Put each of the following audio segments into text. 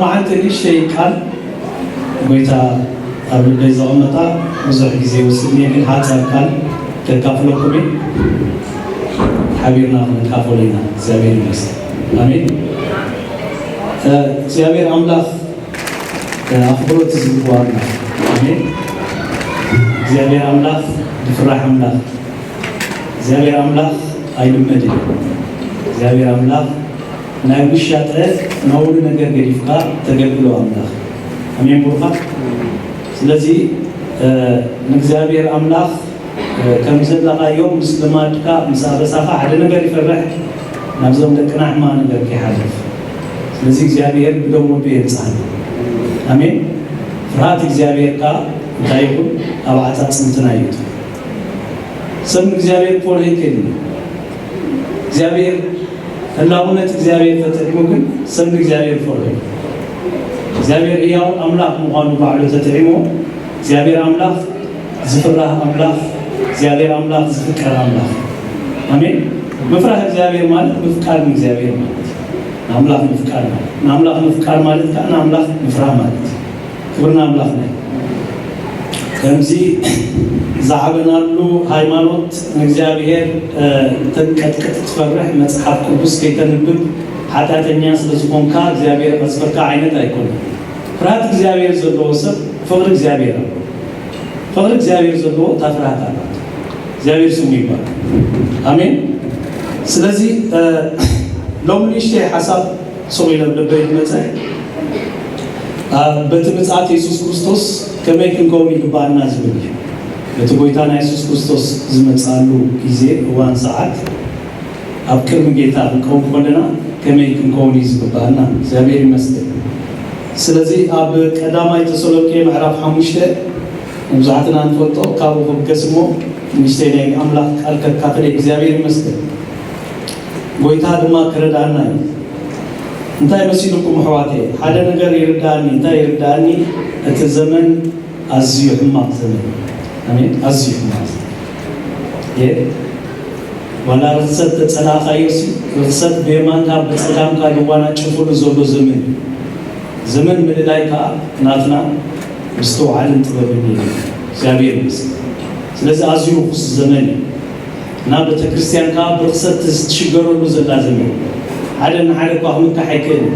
መዓልቲ ንእሽተይ ቃል ጎይታ ኣብ ልበይ ዘቐመጣ ብዙሕ ግዜ ይወስድ እየ፣ ግን ሓጻር ቃል ከካፍለኩም እየ። ሓቢርና ክንካፈሎ ኢና። እግዚኣብሔር ይመስገን። ኣሜን። እ፣ እግዚኣብሔር ኣምላኽ፣ እ፣ ኣኽብሮት ዝግብኦ ኣምላኽ። ኣሜን። እግዚኣብሔር ኣምላኽ ዝፍራሕ ኣምላኽ። እግዚኣብሔር ኣምላኽ ኣይልመድን። እግዚኣብሔር ኣምላኽ ናይ ውሻጠ ነውሪ ነገር ገዲፍካ ተገልግሎ ኣምላኽ። ኣሜን ብሩኻት። ስለዚ፣ እ፣ ንእግዚኣብሔር ኣምላኽ፣ እ፣ ከም ዘለኻዮ ምስ ልማድካ፣ ምስ ኣበሳኻ ሓደ ነገር ይፈርሕ፣ ናብዞም ደቅና ሕማቕ ነገር ከይሓልፍ። ስለዚ እግዚኣብሔር ብደም ወዱ የንጽሃና። ኣሜን። ፍርሃት እግዚኣብሔር ከኣ እንታይ ይኹን? ኣብ ኣጻጽምትና ይእቱ። ሰብ ንእግዚኣብሔር ክፈርሆ ይክእል እዩ። እግዚኣብሔር፣ ህላውነት እግዚኣብሔር ተጥዒሙ ግን ሰብ ንእግዚኣብሔር ክፈርሆ እዩ። እግዚኣብሔር ህያው ኣምላኽ ምዃኑ ባዕሉ ተጥዒሙ፣ እግዚኣብሔር ኣምላኽ ዝፍራህ ኣምላኽ፣ እግዚኣብሔር ኣምላኽ ዝፍቀር ኣምላኽ። ኣሜን። ምፍራህ እግዚኣብሔር ማለት ምፍቃር ንእግዚኣብሔር ማለት እዩ። ንኣምላኽ ምፍቃር ማለት፣ ንኣምላኽ ምፍቃር ማለት ከኣ ንኣምላኽ ምፍራህ ማለት እዩ። ክብሪ ንኣምላኽና እዩ። ከምዚ ዝዓበናሉ ሃይማኖት ንእግዚኣብሔር፣ እ፣ ተንቀጥቅጥ፣ ትፈርሕ፣ መጽሓፍ ቅዱስ ከይተንብብ ሓጢኣተኛ ስለ ዝኾንካ እግዚኣብሔር ቀዝፈካ ዓይነት ኣይኮነን። ፍርሃት እግዚኣብሔር ዘለዎ ሰብ ፍቕሪ እግዚኣብሔር ኣለዎ። ፍቕሪ እግዚኣብሔር ዘለዎ እታ ፍርሃት ኣላ። እግዚኣብሔር ስሙ ይባረክ። ኣሜን። ስለዚ፣ እ፣ ሎም ንእሽተይ ሓሳብ ሱቕ ኢለ ኣብ ልበይ ዝመጸ፣ ኣብ በቲ ምጽኣት የሱስ ክርስቶስ ከመይ ክንከውን ይግባኣና ዝብል እዩ። በቲ ጎይታና የሱስ ክርስቶስ ዝመጽኣሉ ግዜ፣ እዋን፣ ሰዓት ኣብ ቅድሚ ጌታ ክንከውን ከለና ከመይ ክንከውን እዩ ዝግባኣና? እግዚኣብሔር ይመስገን። ስለዚ ኣብ ቀዳማይ ተሰሎንቄ ምዕራፍ ሓሙሽተ ንብዙሓትና ንፈልጦ፣ ካብኡ ክብገስ እሞ ንእሽተይ ናይ ኣምላኽ ቃል ከካፍል እየ። እግዚኣብሔር ይመስገን። ጎይታ ድማ ክረድኣና እዩ። እንታይ መሲልኩም ኣሕዋተይ? ሓደ ነገር ይርድኣኒ። እንታይ ይርድኣኒ? እቲ ዘመን ኣዝዩ ሕማቕ ዘመን እዩ። ኣሜን። ኣዝዩ ሕማቕ ዘመን። የ-፣ ዋላ ርኽሰት ተጸላእካዮሲ፣ ርኽሰት ብየማንካ ብጸጋምካ ዝዋናጨፉሉ ዘሎ ዘመን እዩ። ዘመን ምልላይ ከኣ ናትና ምስትውዓልን ጥበብን እዩ። እግዚኣብሔር ይመስገን። ስለዚ ኣዝዩ ርኹስ ዘመን እዩ። እና ቤተ ክርስቲያን ከኣ ብርኽሰት ትሽገረሉ ዘላ ዘመን። ሓደ ንሓደ እኳ ክምካሕ ኣይክእልን።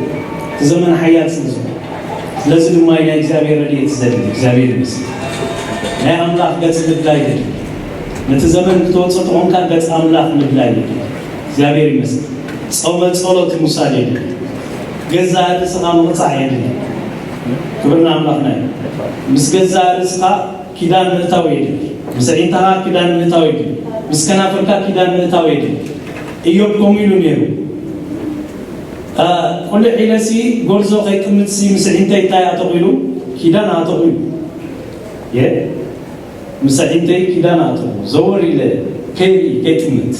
እቲ ዘመን ሓያል ስለ ዝኾነ። ስለዚ ድማ እዩ ናይ እግዚኣብሔር ረድኤት ዝደሊ። እግዚኣብሔር ይመስገን። ናይ ኣምላኽ ገጽ ምድላይ የድሊ። ነቲ ዘመን ክትወጾ ተኾንካ ገጽ ኣምላኽ ምድላይ የድሊ። እግዚኣብሔር ይመስገን። ጾመ ጸሎት ምውሳድ የድሊ። ገዛእ ርእስኻ ምቕጻዕ የድሊ። ክብር ንኣምላኽና እዩ። ምስ ገዛእ ርእስኻ ኪዳን ምእታው የድሊ። ምስ ኣዒንትኻ ኪዳን ምእታው የድሊ። ምስ ከናፍርካ ኪዳን ምእታው የድሊ። ኢዮብ ከምኡ ኢሉ ነይሩ። እ፣ ቁልዕ ኢለሲ ጎርዞ ከይጥምትሲ ምስ ኣዒንተይ እንታይ ኣተኹ ኢሉ? ኪዳን ኣተኹ ኢሉ። የ-፣ ምስ ኣዒንተይ ኪዳን ኣተኹ። ዘወር ኢለ ከይርኢ፣ ከይጥምት።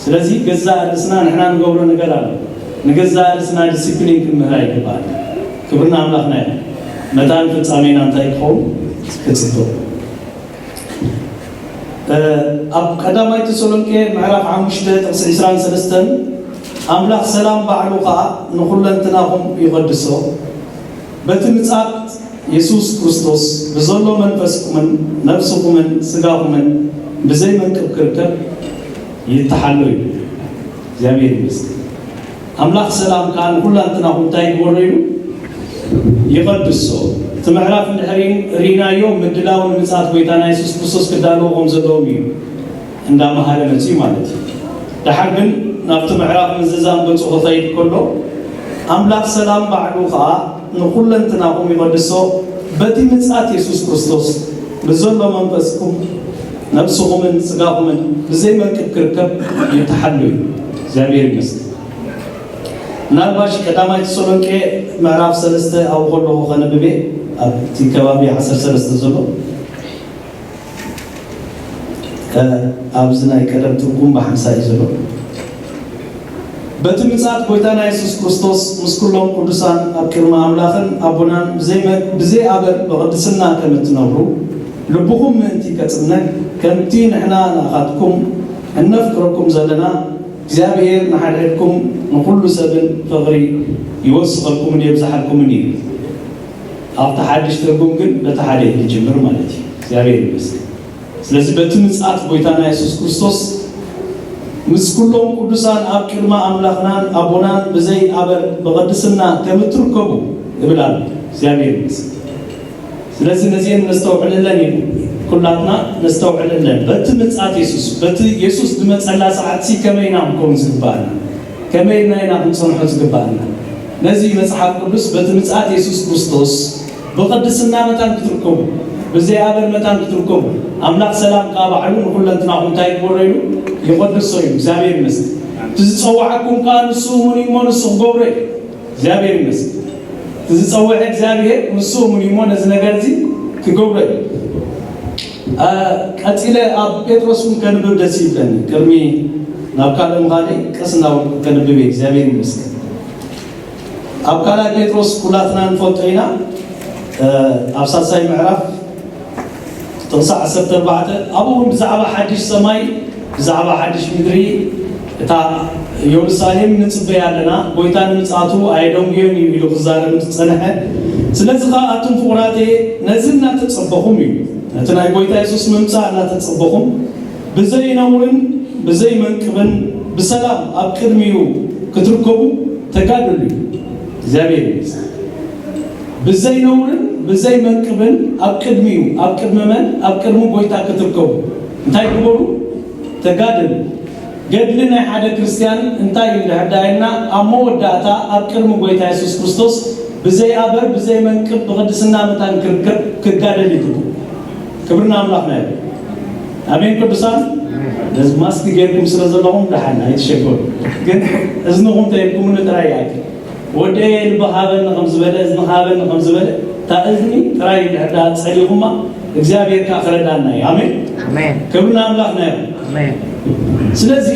ስለዚ ገዛእ ርእስና ንሕና ንገብሮ ነገር ኣሎ። ንገዛእ ርእስና ዲሲፕሊን ክንምህራ ይግባእ። ክብሪ ንኣምላኽና እዩ። መታን ፍጻሜና እንታይ ክኸውን ክጽብቕ። እ፣ ኣብ ቀዳማይ ተሰሎንቄ ምዕራፍ ሓሙሽተ ጥቕሲ ዕስራን ሰለስተን፣ ኣምላኽ ሰላም ባዕሉ ኸኣ ንኹለንትናኹም ይቐድሶ፣ በቲ ምጻት የሱስ ክርስቶስ ብዘሎ መንፈስኩምን ነፍስኹምን ስጋኹምን ብዘይ መንቅብ ክርከብ ይተሓሎ እዩ። እግዚኣብሔር ይመስገን። ኣምላኽ ሰላም ከኣ ንኹላንትናኹም እንታይ ይግበሮ ኢሉ? ይቐድሶ። እቲ ምዕራፍ እንድሕሪ ርኢናዮ፣ ምድላው ንምጽኣት ጎይታና የሱስ ክርስቶስ ክዳለዉ ከም ዘለዎም እዩ እንዳመሃረ መጺኡ ማለት እዩ። ደሓር ግን ናብቲ ምዕራፍ ምዝዛም ገጹ ክኸይድ ከሎ፣ ኣምላኽ ሰላም ባዕሉ ከኣ ንኹለንትናኹም ይቐድሶ፣ በቲ ምጽኣት የሱስ ክርስቶስ ብዘሎ መንፈስኩም ነብስኹምን ስጋኹምን ብዘይ መንቅብ ክርከብ ይተሓሉ እዩ። እግዚኣብሔር ይመስገን። ምናልባሽ ቀዳማይ ተሰሎንቄ ምዕራፍ ሰለስተ ኣብኡ ከለኹ ከነብቤ፣ ኣብቲ ከባቢ ዓሰርተ ሰለስተ ዘሎ፣ እ፣ ኣብዚ ናይ ቀደም ትርጉም ብሓንሳእ እዩ ዘሎ። በቲ ምጽኣት ጐይታና የሱስ ክርስቶስ ምስ ኩሎም ቅዱሳን ኣብ ቅድሚ ኣምላኽን ኣቦናን ብዘይ መ-፣ ብዘይ ኣበር ብቕድስና ከም እትነብሩ፣ ልብኹም ምእንቲ ከጽንዕ፣ ከምቲ ንሕና ንኣኻትኩም እነፍቅረኩም ዘለና፣ እግዚኣብሔር ንሓድሕድኩም ንኹሉ ሰብን ፍቕሪ ይወስኸልኩምን የብዝሓልኩምን እዩ። ኣብቲ ሓድሽ ትርጉም ግን በቲ ሓደ እዩ ዝጅምር ማለት እዩ። እግዚኣብሔር ይመስገን። ስለዚ በቲ ምጽኣት ጎይታና የሱስ ክርስቶስ ምስ ኩሎም ቅዱሳን ኣብ ቅድሚ ኣምላኽናን ኣቦናን ብዘይ ኣበር ብቕድስና ከም እትርከቡ እብል ኣሎ። እግዚኣብሔር ይመስገን። ስለዚ ነዚአን ነስተውዕለለን እዩ። ኩላትና ነስተውዕለለን። በቲ ምጽኣት የሱስ፣ በቲ የሱስ ዝመጸላ ሰዓት ሲ ከመይ ኢና ክንከውን ዝግባኣና? ከመይ ኢልና ኢና ክንጸንሖ ዝግባኣና? ነዚ መጽሓፍ ቅዱስ በቲ ምጽኣት የሱስ ክርስቶስ ብቕድስና መታን ክትርከቡ፣ ብዘይ ኣበር መታን ክትርከቡ፣ ኣምላኽ ሰላም ከኣ ባዕሉ ንኹለንትናኹም እንታይ ይግበሮ ኢሉ? ይቐድሶ እዩ። እግዚኣብሔር ይመስገን። እቲ ዝጸዋዓኩም ከኣ ንሱ እሙን እዩ እሞ ንሱ ክገብሮ እዩ። እግዚኣብሔር ይመስገን። እቲ ዝጸውዐ እግዚኣብሔር ንሱ እሙን እዩ እሞ ነዚ ነገር እዚ ክገብሮ እዩ። አ፣ ቀጺለ ኣብ ጴጥሮስ እውን ከንብብ ደስ ይብለኒ። ቅድሚ ናብ ካልእ ምኻደይ ቀስ እናበልኩ ከንብብ እየ። እግዚኣብሔር ይመስገን። ኣብ ካልኣይ ጴጥሮስ ኩላትና ንፈልጦ ኢና። እ፣ ኣብ ሳልሳይ ምዕራፍ ጥቕሲ ዓሰርተ ኣርባዕተ፣ ኣብኡ እውን ብዛዕባ ሓድሽ ሰማይ፣ ብዛዕባ ሓድሽ ምድሪ፣ እታ ኢየሩሳሌም ንጽበያ ኣለና፣ ጎይታ ንምጽኣቱ ኣየደንጉዮን እዩ ኢሉ ክዛረብ ዝጸንሐ። ስለዚ ኸኣ ኣቱም ፍቑራተየ፣ ነዚ እናተጸበኹም እዩ፣ ነቲ ናይ ጎይታ የሱስ ምምጻእ እናተጸበኹም፣ ብዘይ ነውርን ብዘይ መንቅብን ብሰላም ኣብ ቅድሚኡ ክትርከቡ ተጋደሉ እዩ። እግዚኣብሔር ይመስገን። ብዘይ ነውርን ብዘይ መንቅብን ኣብ ቅድሚኡ፣ ኣብ ቅድሚ መን? ኣብ ቅድሚ ጎይታ ክትርከቡ እንታይ ግበሩ? ተጋደሉ። ገድሊ ናይ ሓደ ክርስትያን እንታይ እዩ እንድሕር ደኣ ኢልና፣ ኣብ መወዳእታ ኣብ ቅድሚ ጎይታ የሱስ ክርስቶስ ብዘይ ኣበር ብዘይ መንቅብ ብቕድስና መታን ክርከብ ክጋደል ይግብኡ። ክብሪ ንኣምላኽና ይኹን። ኣሜን ቅዱሳን። ነዚ ማስክ ጌርኩም ስለ ዘለኹም ደሓን ኣይትሸገሩ። ግን እዝንኹም ተይብኩምኒ ጥራይ ይኣክል። ወደየ ልቢ ሃበኒ ከም ዝበለ፣ እዝኒ ሃበኒ ከም ዝበለ፣ እታ እዝኒ ጥራይ እንድሕር ደኣ ጸሊኹማ፣ እግዚኣብሔር ከኣ ክረዳና እዩ። ኣሜን። ኣሜን። ክብሪ ንኣምላኽና ይኹን። ኣሜን። ስለዚ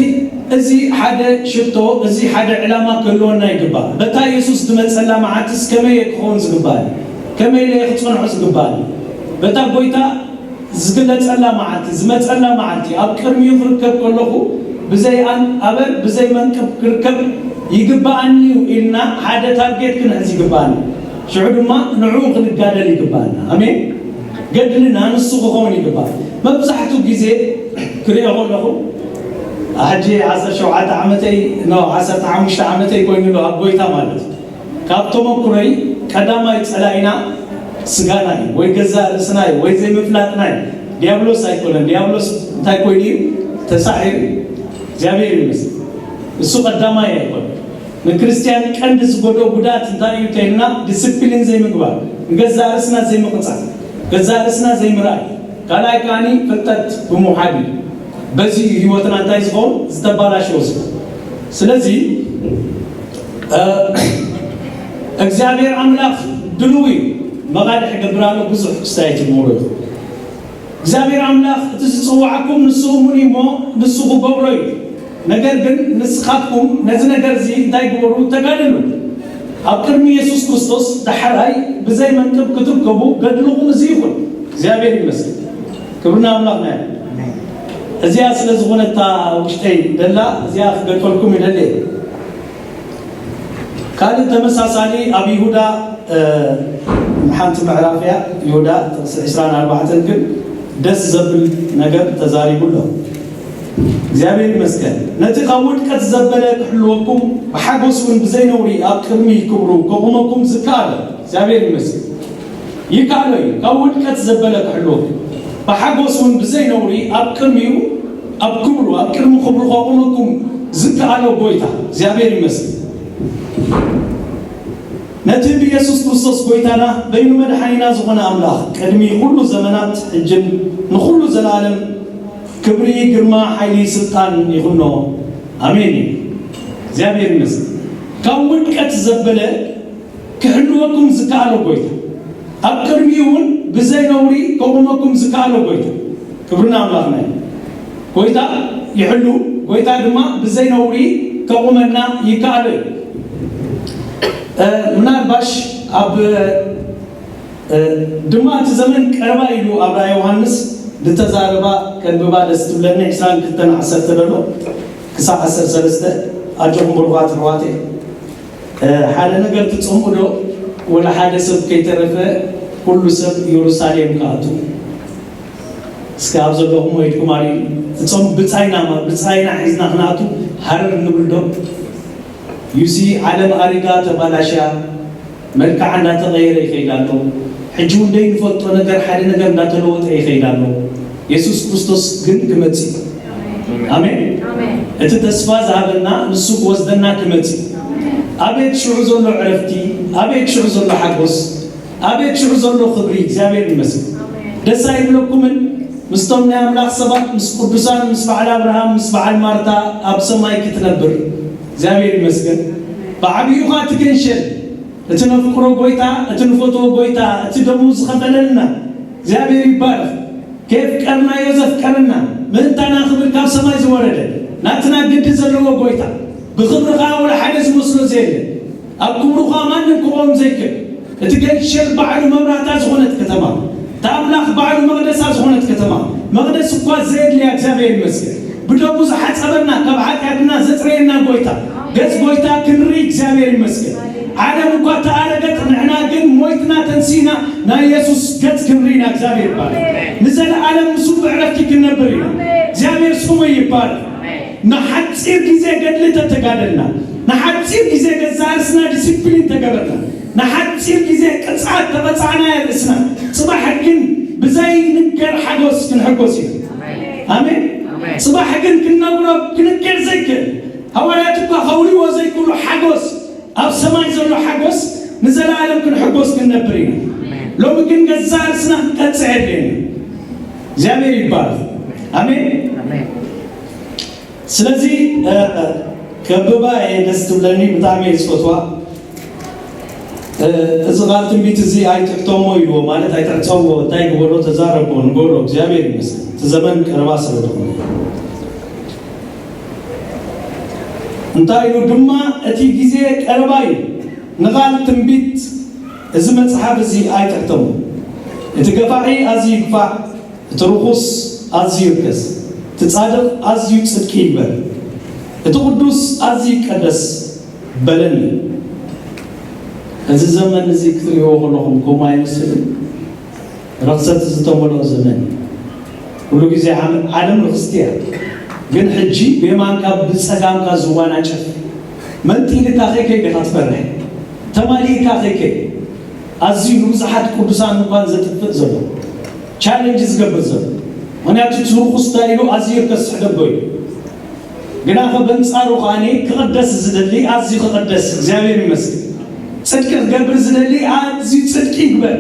እዚ ሓደ ሽቶ፣ እዚ ሓደ ዕላማ ክህልወና ይግባእ። በታ የሱስ ዝመጸላ መዓልትስ ከመይ እየ ክኸውን ዝግባእኒ? ከመይ ኢለ እየ ክጸንሖ ዝግባእኒ? በታ ጎይታ ዝግለጸላ መዓልቲ፣ ዝመጸላ መዓልቲ፣ ኣብ ቅድሚኡ ክርከብ ከለኹ፣ ብዘይ ኣን-፣ ኣበር፣ ብዘይ መንቅብ ክርከብ ይግባኣኒ እዩ ኢልና ሓደ ታርጌት ክንሕዝ ይግባኣና። ሽዑ ድማ ንዕኡ ክንጋደል ይግባኣና። ኣሜን። ገድልና ንሱ ክኸውን ይግባእ። መብዛሕትኡ ግዜ ክሪኦ ከለኹ፣ ሕጂ ዓሰርተ ሸውዓተ ዓመተይ፣ ኖ፣ ዓሰርተ ሓሙሽተ ዓመተይ ኮይኑ ኣሎ ኣብ ጎይታ ማለት እዩ። ካብ ተመኩሮይ ቀዳማይ ጸላኢና ስጋና እዩ፣ ወይ ገዛእ ርእስና እዩ፣ ወይ ዘይምፍላጥና እዩ። ዲያብሎስ ኣይኮነን። ዲያብሎስ እንታይ ኮይኑ እዩ? ተሳዒሩ እዩ። እግዚኣብሔር ይመስገን። እሱ ቀዳማይ ኣይኮነን። ንክርስትያን ቀንዲ ዝጎድኦ ጉድኣት እንታይ እዩ ተይልና፣ ዲስፕሊን ዘይምግባር፣ ንገዛእ ርእስና ዘይምቕጻል፣ ገዛእ ርእስና ዘይምርኣይ፣ ካልኣይ ከኣኒ ፍልጠት ብምውሓድ እዩ። በዚ እዩ ህይወትና እንታይ ዝኸውን? ዝተባላሸወ ዝኸውን። ስለዚ፣ እ፣ እግዚኣብሔር ኣምላኽ ድልው እዩ። መቓልሕ ይገብር ኣሎ፣ ብዙሕ ክስታይ ትምህሩ እዩ። እግዚኣብሔር ኣምላኽ እቲ ዝጽውዓኩም ንሱ እሙን እዩ እሞ ንሱ ክገብሮ እዩ። ነገር ግን ንስኻትኩም ነዚ ነገር እዚ እንታይ ግበሩ? ተጋደሉ። ኣብ ቅድሚ የሱስ ክርስቶስ ዳሕራይ ብዘይ መንቅብ ክትርከቡ ገድልኹም እዚ ይኹን። እግዚኣብሔር ይመስገን። ክብሪ ንኣምላኽና እዩ። እዚኣ ስለ ዝኾነት እታ ውሽጠይ ደላ እዚኣ ክገልጸልኩም ይደሊ እየ። ካልእ ተመሳሳሊ ኣብ ይሁዳ፣ እ፣ ሓንቲ ምዕራፍ እያ፣ ይሁዳ ጥቕሲ ዕስራን ኣርባዕተን ግን ደስ ዘብል ነገር ተዛሪቡ ኣሎ። እግዚኣብሔር ይመስገን። ነቲ ካብ ውድቀት ዘበለ ክሕልወኩም፣ ብሓጎስ እውን ብዘይ ነውሪ ኣብ ቅድሚ ክብሩ ከቑመኩም ዝከኣሎ፣ እግዚኣብሔር ይመስገን። ይከኣሎ እዩ፣ ካብ ውድቀት ዘበለ ክሕልወኩም፣ ብሓጎስ እውን ብዘይ ነውሪ ኣብ ቅድሚኡ፣ ኣብ ክብሩ፣ ኣብ ቅድሚ ክብሩ ከቑመኩም ዝከኣሎ ጎይታ፣ እግዚኣብሔር ይመስገን። ነቲ ብየሱስ ክርስቶስ ጎይታና በይኑ መድሓኒና ዝኾነ ኣምላኽ ቅድሚ ኩሉ ዘመናት ሕጅን ንኹሉ ዘለኣለም ክብሪ፣ ግርማ፣ ሓይሊ፣ ስልጣን ይኹኖ። ኣሜን እዩ። እግዚኣብሔር ይመስገን። ካብ ውድቀት ዘበለ ክሕልወኩም ዝከኣሎ ጎይታ፣ ኣብ ቅድሚኡ እውን ብዘይ ነውሪ ከቑመኩም ዝከኣሎ ጎይታ። ክብሪ ንኣምላኽና እዩ። ጎይታ ይሕሉ፣ ጎይታ ድማ ብዘይ ነውሪ ከቑመና ይከኣሎ እዩ። እ፣ ምናልባሽ ኣብ፣ እ፣ ድማ እቲ ዘመን ቀረባ ኢሉ ኣብ ራእይ ዮሃንስ ዝተዛረባ ከንብባ ደስ ትብለኒ፣ ዕስራን ክልተን ዓሰርተ ዘሎ። ክሳብ ዓሰርተ ሰለስተ ኣጆኹም ብሩኻት ኣሕዋተይ። ሓደ ነገር ትጸምኡ ዶ? ወላ ሓደ ሰብ ከይተረፈ ኩሉ ሰብ ኢየሩሳሌም ክኣቱ። እስከ ኣብ ዘለኹም ወይድኩም ኣሪ ትጸም ብጻይና ማ ብጻይና ሒዝና ክንኣቱ ሃረር ንብል ዶ? ዩሲ ዓለም ኣሪጋ ተባላሽያ መልክዓ እንዳተቐየረ ይኸይድ ኣሎ። ሕጂ እውን ዘይንፈልጦ ነገር ሓደ ነገር እንዳተለወጠ ይኸይድ ኣሎ። የሱስ ክርስቶስ ግን ክመጽእ እዩ። ኣሜን። እቲ ተስፋ ዝሃበና ንሱ ክወስደና ክመጽእ እዩ። ኣቤት ሽዑ ዘሎ ዕረፍቲ፣ ኣቤት ሽዑ ዘሎ ሓጎስ፣ ኣቤት ሽዑ ዘሎ ክብሪ። እግዚኣብሔር ይመስገን። ደስ ኣይብለኩምን? ምስቶም ናይ ኣምላኽ ሰባት፣ ምስ ቅዱሳን፣ ምስ በዓል ኣብርሃም፣ ምስ በዓል ማርታ ኣብ ሰማይ ክትነብር። እግዚኣብሔር ይመስገን። ብዓብዩኻ ትገንሸል። እቲ ነፍቅሮ ጎይታ፣ እቲ ንፈትዎ ጎይታ፣ እቲ ደሙ ዝኸፈለልና እግዚኣብሔር ይባረኽ። ከየፍቀርናዮ ዘፍቀረና፣ ምእንታና ክብል ካብ ሰማይ ዝወረደ፣ ናትና ግዲ ዘለዎ ጎይታ፣ ብኽብሪ ኸዓ ወላ ሓደ ዝመስሎ ዘየለ፣ ኣብ ክብሩ ኸዓ ማንም ክቆም ዘይክእል፣ እቲ ገንሸል ባዕሉ መብራህታ ዝኾነት ከተማ፣ እቲ ኣምላኽ ባዕሉ መቕደሳ ዝኾነት ከተማ፣ መቕደስ እኳ ዘየድልያ እግዚኣብሔር ይመስገን። ብደሙ ዝሓጸበና፣ ካብ ሓጢኣትና ዘጽረየና ጎይታ፣ ገጽ ጎይታ ክንርኢ እግዚኣብሔር ይመስገን። ዓለም እኳ ተኣረገት፣ ንሕና ግን ሞይትና ተንሲእና ናይ የሱስ ገጽ ክንርኢ ኢና። እግዚኣብሔር ይባረክ። ንዘለኣለም ንሱ ብዕረፍቲ ክንነብር ኢና። እግዚኣብሔር ስሙ ይባረክ። ንሓጺር ግዜ ገድሊ ተተጋደልና፣ ንሓጺር ግዜ ገዛ ርእስና ዲሲፕሊን ተገበርና፣ ንሓጺር ግዜ ቅጽዓት ተቐጻዕና ርእስና፣ ጽባሕ ግን ብዘይንገር ሓጎስ ክንሕጎስ ኢና። ኣሜን። ኣሜን። ጽባሕ ግን ክነግሮ ክንገር ዘይክእል፣ ሃዋርያት እኳ ከውርዎ ዘይክእሉ ሓጎስ፣ ኣብ ሰማይ ዘሎ ሓጎስ ንዘለኣለም ክንሕጎስ ክንነብር ኢና። ሎሚ ግን ገዛ ርእስና ክንቀጽዕ የድልየና። እግዚኣብሔር ይባረክ። ኣሜን። ኣሜን። ስለዚ፣ እ፣ ከብባ እየ፣ ደስ ትብለኒ፣ ብጣዕሚ እየ ዝፈትዋ። እ፣ እዚ ቃል ትንቢት እዚ ኣይትሕተሞ ኢልዎ፣ ማለት ኣይትዕጸዎ፣ እንታይ ግበሮ፣ ተዛረቦ፣ ንገሮ፣ እግዚኣብሔር ይመስገን። እቲ ዘመን ቀረባ ስለ ዝኾነ። እንታይ ኢሉ ድማ፣ እቲ ግዜ ቀረባ እዩ፣ ንቓል ትንቢት እዚ መጽሓፍ እዚ ኣይትሕተሞ። እቲ ገፋዒ ኣዝዩ ይግፋዕ፣ እቲ ርኹስ ኣዝዩ ይርከስ፣ እቲ ጻድቕ ኣዝዩ ጽድቂ ይግበር፣ እቲ ቅዱስ ኣዝዩ ይቀደስ በለኒ። እዚ ዘመን እዚ ክትርእይዎ ከለኹም ከምኡ ኣይመስልን? ረኽሰት ዝተመልኦ ዘመን። ኩሉ ግዜ ዓም-፣ ዓለም ርኽስቲ እያ። ግን ሕጂ ብየማንካ ብጸጋምካ ዝዋናጨፍ፣ መንጢልካ ከይከይድ ኢኻ ትፈርሕ። ተማሊእካ ከይከይድ። ኣዝዩ ንብዙሓት ቅዱሳን እንኳን ዘጥፍእ ዘሎ፣ ቻለንጅ ዝገብር ዘሎ። ምኽንያቱ እቲ ርኹስ እንታይ ኢሉ ኣዝዩ ከስሕደጎ እዩ። ግናኸ በንጻሩ ከኣኒ ክቕደስ ዝደሊ ኣዝዩ ክቕደስ፣ እግዚኣብሔር ይመስገን። ጽድቂ ክገብር ዝደሊ ኣዝዩ ጽድቂ ይግበር።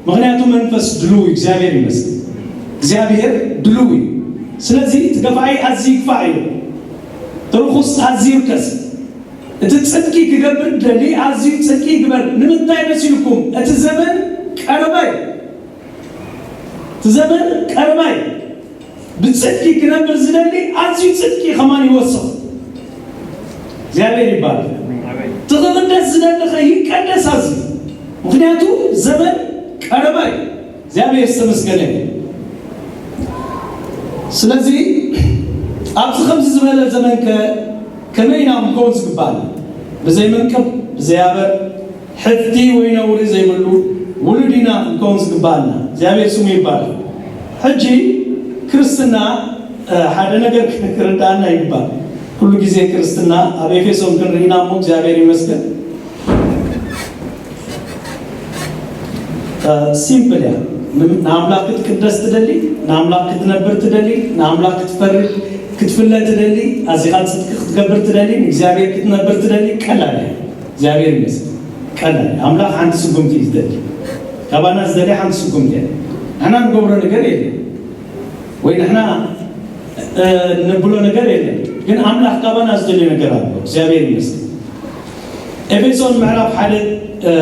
ምኽንያቱ መንፈስ ድሉው እዩ፣ እግዚኣብሔር ይመስገን። እግዚኣብሔር ድሉው እዩ። ስለዚ እቲ ገፋዒ ኣዝዩ ይግፋዕ እዩ። እቲ ርኹስ ኣዝዩ ይርከስ። እቲ ጽድቂ ክገብር ዝደሊ ኣዝዩ ጽድቂ ይግበር። ንምንታይ መሲልኩም? እቲ ዘመን ቀረባ እዩ። እቲ ዘመን ቀረባ እዩ። ብጽድቂ ክነብር ዝደሊ ኣዝዩ ጽድቂ ከማን ይወስኽ። እግዚኣብሔር ይባረክ። እቲ ክቕደስ ዝደሊ ከ ይቀደስ ኣዝዩ። ምኽንያቱ ዘመን ቀረባ እዩ። እግዚኣብሔር ዝተመስገነ ይሁን። ስለዚ ኣብዚ ከምዚ ዝበለ ዘመን ከ ከመይ ኢና ክንከውን ዝግባኣና? ብዘይ መንቅብ፣ ብዘይ ኣበር፣ ሕፍቲ ወይ ነውሪ ዘይብሉ ውሉድ ኢና ክንከውን ዝግባኣና። እግዚኣብሔር ስሙ ይባረክ። ሕጂ ክርስትና፣ እ፣ ሓደ ነገር ክርዳኣና ይግባእ። ኩሉ ግዜ ክርስትና ኣብ ኤፌሶን ክንርኢና እሞ እግዚኣብሔር ይመስገን። እ፣ ሲምፕል እያ። ን-፣ ንኣምላኽ ክትቅደስ ትደሊ፣ ንኣምላኽ ክትነብር ትደሊ፣ ንኣምላኽ ክትፈርድ፣ ክትፍለ ትደሊ፣ ኣዚኻ ጽድቂ ክትገብር ትደሊ፣ ንእግዚኣብሔር ክትነብር ትደሊ፣ ቀላል እያ። እግዚኣብሔር ይመስገን። ቀላል እያ። ኣምላኽ ሓንቲ ስጉምቲ እዩ ዝደሊ። ካባና ዝደሊ ሓንቲ ስጉምቲ እያ። ንሕና ንገብሮ ነገር የለን። ወይ ንሕና፣ እ፣ ንብሎ ነገር የለን። ግን ኣምላኽ ካባና ዝደልዮ ነገር ኣሎ። እግዚኣብሔር ይመስገን። ኤፌሶን ምዕራፍ ሓደ፣ እ፣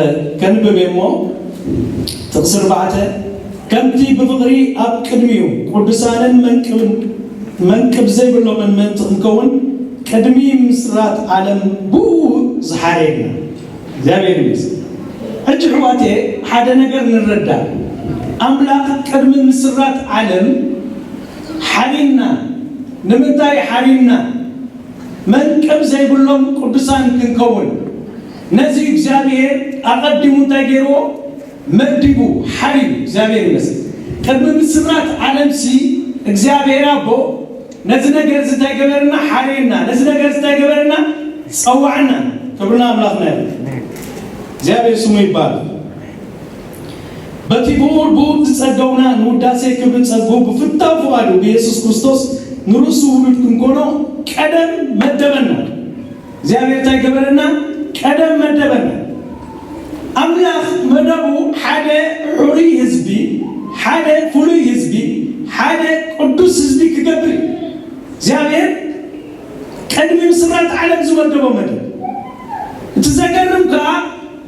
ከንብብ እየ እሞ፣ ጥቕሲ ኣርባዕተ፣ "ከምቲ ብፍቕሪ ኣብ ቅድሚኡ ቅዱሳንን መንቅብን፣ መንቅብ ዘይብሎምን ምእንቲ ክንከውን፣ ቅድሚ ምስራት ዓለም ብኡ ዝሓረየና." እግዚኣብሔር ይመስገን። ሕጂ ኣሕዋተየ፣ ሓደ ነገር ንረዳእ። ኣምላኽ ቅድሚ ምስራት ዓለም ሓሪምና። ንምንታይ ሓሪምና? መንቀብ ዘይብሎም ቅዱሳን ክንከውን ነዚ እግዚኣብሔር ኣቐዲሙ እንታይ ገይርዎ? መዲቡ። ሓሪ እግዚኣብሔር ይመስል። ቅድሚ ምስራት ዓለምሲ እግዚኣብሔር ኣቦ ነዚ ነገር እዚ እንታይ ገበርና? ሓርየና። ነዚ ነገር እዚ እንታይ ገበርና? ጸዋዕና። ክብርና ኣምላኽና እዩ። እግዚኣብሔር ስሙ ይባል። በቲ ብኡ ብኡ ዝጸገውና ንውዳሴ ክብሪ ጸጉ ብፍታው ፍቓዱ ብየሱስ ክርስቶስ ንርእሱ ውሉድ ክንኮኖ ቀደም መደበና። እግዚኣብሔር እንታይ ገበረና? ቀደም መደበና። ኣምላኽ መደቡ ሓደ ሕሩይ ህዝቢ፣ ሓደ ፍሉይ ህዝቢ፣ ሓደ ቅዱስ ህዝቢ ክገብር እዩ። እግዚኣብሔር ቅድሚ ምስራት ዓለም ዝመደቦ መደብ። እቲ ዘገርም ከኣ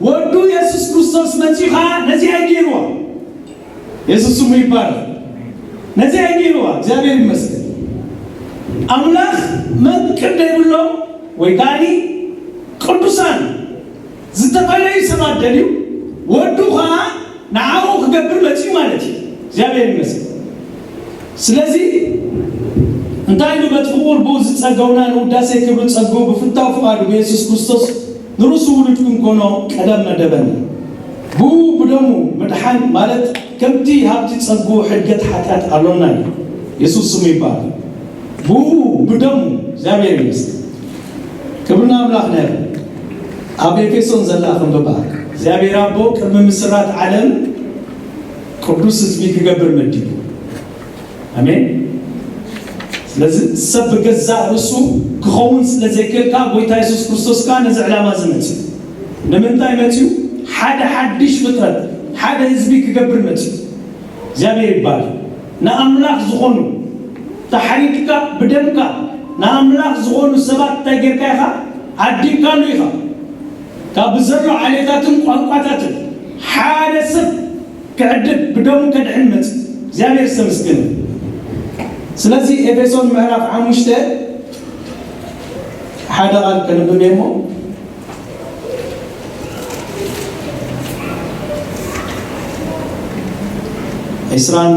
ወዱ የሱስ ክርስቶስ መጺኡ ከኣ ነዚኣ ገይርዋ። የሱስ ስሙ ይባረክ። ነዚኣ ገይርዋ። እግዚኣብሔር ይመስገን። ኣምላኽ መንቅብ ዘይብሎም ወይ ከኣኒ ቅዱሳን ዝተፈለዩ ሰባት ደልዩ ወዱ ከኣ ንዓኡ ክገብር መጺኡ ማለት እዩ። እግዚኣብሔር ይመስገን። ስለዚ እንታይ ኢሉ? በቲ ፍቑር ብኡ ዝጸገውና ንውዳሴ ክብሪ ጸጉ ብፍታው ፍቓዱ ብየሱስ ክርስቶስ ንርእሱ ውሉድ ክንኮኖ ቀደም መደበና። ብኡ ብደሙ ምድሓን ማለት ከምቲ ሃብቲ ጸጉ ሕድገት ሓጢኣት ኣሎና እዩ። የሱስ ስሙ ይባረክ። ብኡ ብደሙ እግዚኣብሔር ይመስገን። ክብርና ኣምላኽ ነር ኣብ ኤፌሶን ዘላ ክንብባ እግዚኣብሔር ኣቦ ቅድሚ ምስራት ዓለም ቅዱስ ህዝቢ ክገብር መዲቡ። ኣሜን። ስለዚ ሰብ ብገዛእ ርእሱ ክኸውን ስለ ዘይክእል ከኣ ጎይታ የሱስ ክርስቶስ ከኣ ነዚ ዕላማ እዚ መጺኡ። ንምንታይ መጺኡ? ሓደ ሓድሽ ፍጥረት፣ ሓደ ህዝቢ ክገብር መጺኡ። እግዚኣብሔር ይባል። ንኣምላኽ ዝኾኑ ተሓሪድካ ብደምካ ንኣምላኽ ዝኾኑ ሰባት እንታይ ጌርካ ኢኻ? ዓዲግካሉ ኢኻ። ካብ ብዘሎ ዓሌታትን ቋንቋታትን ሓደ ሰብ ክዕድግ ብደሙ ከድሕን መጽእ። እግዚኣብሔር ዝተመስገነ። ስለዚ ኤፌሶን ምዕራፍ ሓሙሽተ ሓደ ቃል ከንብብ እየ እሞ ዕስራን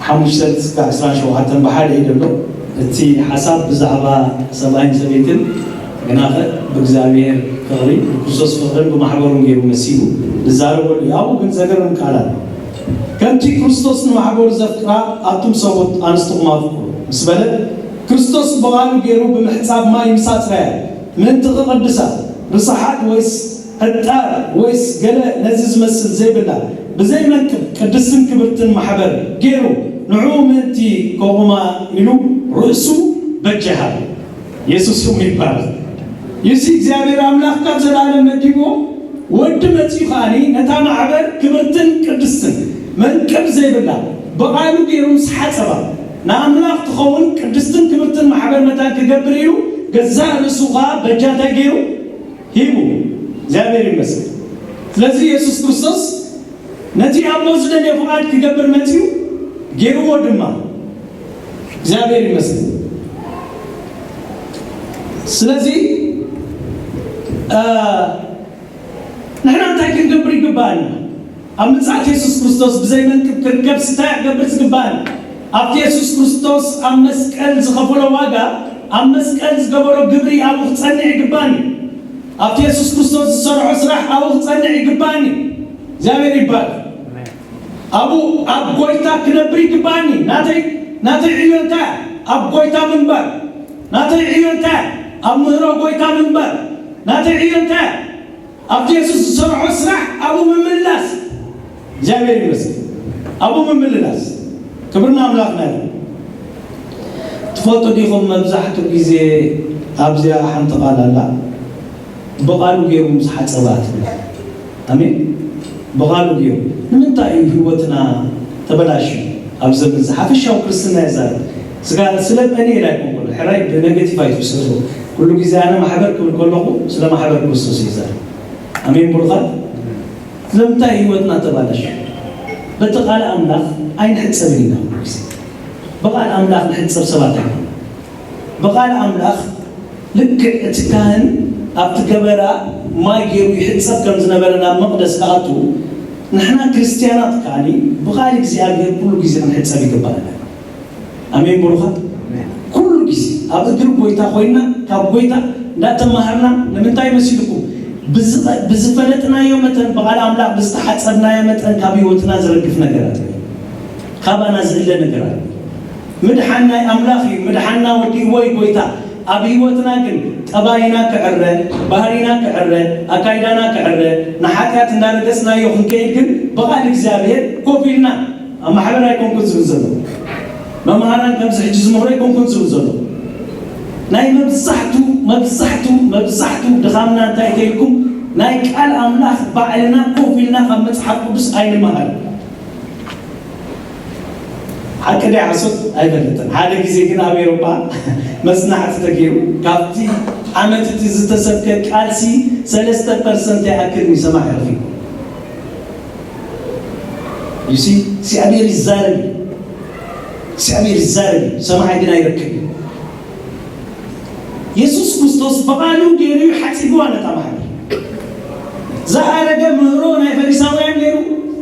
ሓሙሽተ እስካብ ዕስራን ሸውዓተን ብሓደ እዩ ዘሎ። እቲ ሓሳብ ብዛዕባ ሰብኣይን ሰበይትን ግናኸ ብእግዚኣብሔር ፍቕሪ ብክርስቶስ ፍቕርን ብማሕበሩን ገይሩ መሲሉ ዝዛረበሉ እዩ። ኣብኡ ግን ዘገርም ቃላት ከምቲ ክርስቶስ ንማሕበሩ ዘፍቅራ ኣቱም ሰብኡት ኣንስትኹም ኣፍቅሩ ምስ በለ ክርስቶስ ብቓሉ ገይሩ ብምሕጻብ ማይ ምስ ኣጽረያ ምእንቲ ክቕድሳ ርስሓት ወይስ ዕጣር ወይስ ገለ ነዚ ዝመስል ዘይብላ ብዘይ መንቅብ ቅድስትን ክብርትን ማሕበር ገይሩ ንዕኡ ምእንቲ ከቑማ ኢሉ ርእሱ በጃ ሃበ። የሱስ ስሙ ይባረክ። ይሲ እግዚኣብሔር ኣምላኽ ካብ ዘላለም መዲብዎ ወዲ መጺኡ ከኣኒ ነታ ማሕበር ክብርትን ቅድስትን መንቅብ ዘይብላ ብቓሉ ገይሩ ምስ ሓጸባ ንኣምላኽ ትኸውን ቅድስትን ክብርትን ማሕበር መታን ክገብር ኢሉ ገዛእ ርእሱ ኸኣ በጃ እንታይ ገይሩ ሂቡ። እግዚኣብሔር ይመስገን። ስለዚ የሱስ ክርስቶስ ነቲ ኣቦ ዝደልዮ ፍቓድ ክገብር መጺኡ ገይርዎ ድማ። እግዚኣብሔር ይመስገን። ስለዚ ንሕና እንታይ ክንገብር ይግባኣና? ኣብ ምጽኣት የሱስ ክርስቶስ ብዘይ መንቅብ ክርከብ ስታይ ክገብር ዝግባኣኒ ኣብቲ የሱስ ክርስቶስ ኣብ መስቀል ዝኸፈሎ ዋጋ ኣብ መስቀል ዝገበሮ ግብሪ ኣብኡ ክጸንዕ ይግባኒ። ኣብቲ የሱስ ክርስቶስ ዝሰርሖ ስራሕ ኣብኡ ክጸንዕ ይግባኒ። እግዚኣብሔር ይባል። ኣብኡ ኣብ ጎይታ ክነብር ይግባኒ። ናተይ ናተይ ዕዮ እንታይ ኣብ ጎይታ ምንባር ናተይ ዕዮ እንታይ ኣብ ምህሮ ጎይታ ምንባር ናተይ ዕዮ እንታይ ኣብቲ የሱስ ዝሰርሖ ስራሕ ኣብኡ ምምልላስ እግዚኣብሔር ይመስል ኣብኡ ምምልላስ ክብርና ኣምላኽና እዩ። ትፈልጡ ዲኹም መብዛሕትኡ ግዜ ኣብዚኣ ሓንቲ ቃል ኣላ ብቓሉ ገይሩ ምስ ሓፀባ ትብል። ኣሜን። ብቓሉ ገይሩ ንምንታይ እዩ ህይወትና ተበላሽዩ? ኣብ ዘመን ዝሓፈሻዊ ክርስትና ይዛረብ ስጋ ስለ እኔ ላይ ኮንኮሎ ሕራይ ብነገቲቭ ኣይትውሰዶ። ኩሉ ግዜ ኣነ ማሕበር ክብል ከለኹ ስለ ማሕበር ክርስቶስ ይዛረብ። ኣሜን ብሩኻት። ስለምንታይ ህይወትና ተባላሽ? በቲ ቃል ኣምላኽ ኣይንሕጸብን ኢና። ኩሉ ግዜ ብቓል ኣምላኽ ንሕጸብ ሰባት ኢና። ብቓል ኣምላኽ ልክዕ እቲ ካህን ኣብቲ ገበራ ማይ ገይሩ ይሕጸብ ከም ዝነበረ ናብ መቕደስ ክኣቱ ንሕና ክርስትያናት ከኣኒ ብቓል እግዚኣብሔር ኩሉ ግዜ ክንሕጸብ ይግባኣና። ኣሜን ብሩኻት። ኩሉ ግዜ ኣብ እግሪ ጎይታ ኮይና ካብ ጎይታ እንዳተማሃርና ንምንታይ መሲልኩም? ብዝፈለጥናዮ መጠን፣ ብቓል ኣምላኽ ብዝተሓጸብናዮ መጠን ካብ ህይወትና ዝረግፍ ነገር ኣሎ። ካባና ዝእለ ነገር ኣሎ። ምድሓን ናይ ኣምላኽ እዩ። ምድሓንና ወዲእዎ እዩ ጎይታ። ኣብ ህይወትና ግን ጠባይና ክዕረ፣ ባህሪና ክዕረ፣ ኣካይዳና ክዕረ፣ ንሓጢኣት እንዳረገጽናዮ ክንከይድ ግን ብቓል እግዚኣብሔር ኮፍ ኢልና ኣብ ማሕበር ኣይኮንኩን ዝብል ዘሎ። መምሃራን ከምዚ ሕጂ ዝምህሮ ኣይኮንኩን ዝብል ዘሎ። ናይ መብዛሕቱ፣ መብዛሕቱ፣ መብዛሕቱ ድኻምና እንታይ ከይልኩም፣ ናይ ቃል ኣምላኽ ባዕልና ኮፍ ኢልና ካብ መጽሓፍ ቅዱስ ኣይንመሃር። ሓቂ ዳይ ሓሶት ኣይፈልጥን። ሓደ ግዜ ግን ኣብ ኤውሮጳ መጽናዕቲ ተገይሩ፣ ካብቲ ዓመት እቲ ዝተሰብከ ቃልሲ ሰለስተ ፐርሰንት ይኣክል ንሰማዕ ረኺቡ። You see፣ እግዚኣብሔር ይዛረብ እዩ። እግዚኣብሔር ይዛረብ እዩ፣ ሰማዒ ግን ኣይረክብ እዩ። የሱስ ክርስቶስ ብቓሉ ገይሩ እዩ ሓጺብዋ ነታ ማሕበር። ዝኣረገ ምህሮ ናይ ፈሪሳውያን ነይሩ፣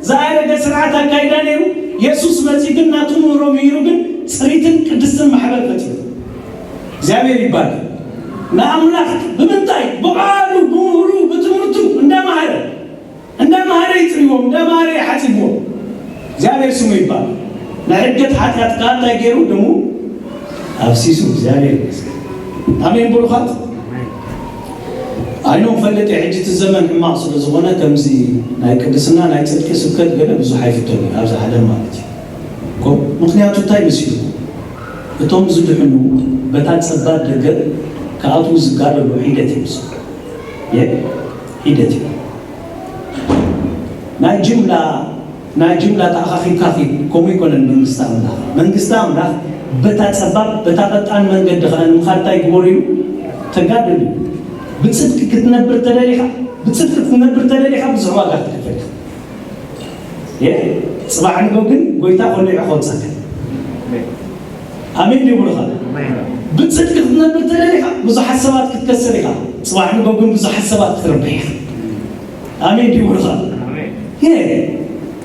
ዝኣረገ ስርዓት ኣካይዳ ነይሩ። የሱስ መጺኡ ግን ናቱ ምህሮ ምሂሩ ግን ጽሪትን ቅድስትን ማሕበር ፈጢሩ። እግዚኣብሔር ይባል። ንኣምላኽ ብምንታይ? ብቓሉ፣ ብምህሩ፣ ብትምህርቱ እንዳመሃረ፣ እንዳመሃረ ይጽርዎም፣ እንዳመሃረ ይሓጺብዎም። እግዚኣብሔር ስሙ ይባል። ንዕገት ሓጢኣት ከኣ እንታይ ገይሩ? ደሙ ኣፍሲሱ። እግዚኣብሔር ይመስገን። ኣሜን ብሩኻት። ኣይኖም ፈልጥ ሕጂ እቲ ዘመን ሕማቕ ስለ ዝኾነ ከምዚ ናይ ቅድስና ናይ ጽድቂ ስብከት ገለ ብዙሕ ኣይፍተን ኣብዚ ዓለም ማለት እዩ። ኮ-፣ ምኽንያቱ እንታይ መሲሉ? እቶም ዝድሕኑ በታ ጸባብ ደገ ክኣትዉ ዝጋደሉ ሒደት ይመስሉ። የ-፣ ሒደት እዩ። ናይ ጅምላ፣ ናይ ጅምላ ተኣኻኺብካ ኺድ፣ ከምኡ ኣይኮነን መንግስቲ ኣምላኽ። መንግስቲ ኣምላኽ በታ ጸባብ፣ በታ ቀጣን መንገዲ ኸኣ ንምኻድ እንታይ ግበሩ ኢሉ? ተጋደሉ። ብጽድቂ ክትነብር ተደሊኻ፣ ብጽድቂ ክትነብር ተደሊኻ ብዙሕ ዋጋ ክትከፍል ኢኻ። የ-፣ ጽባሕ ንጎ ግን ጎይታ ኮሊዑ ከውጻካ። ኣሜን ድዩ ብሩኻ? ብጽድቂ ክትነብር ተደሊኻ ብዙሓት ሰባት ክትከስር ኢኻ። ጽባሕ ንጎ ግን ብዙሓት ሰባት ክትርብሕ ኢኻ። ኣሜን ድዩ ብሩኻ? የ-፣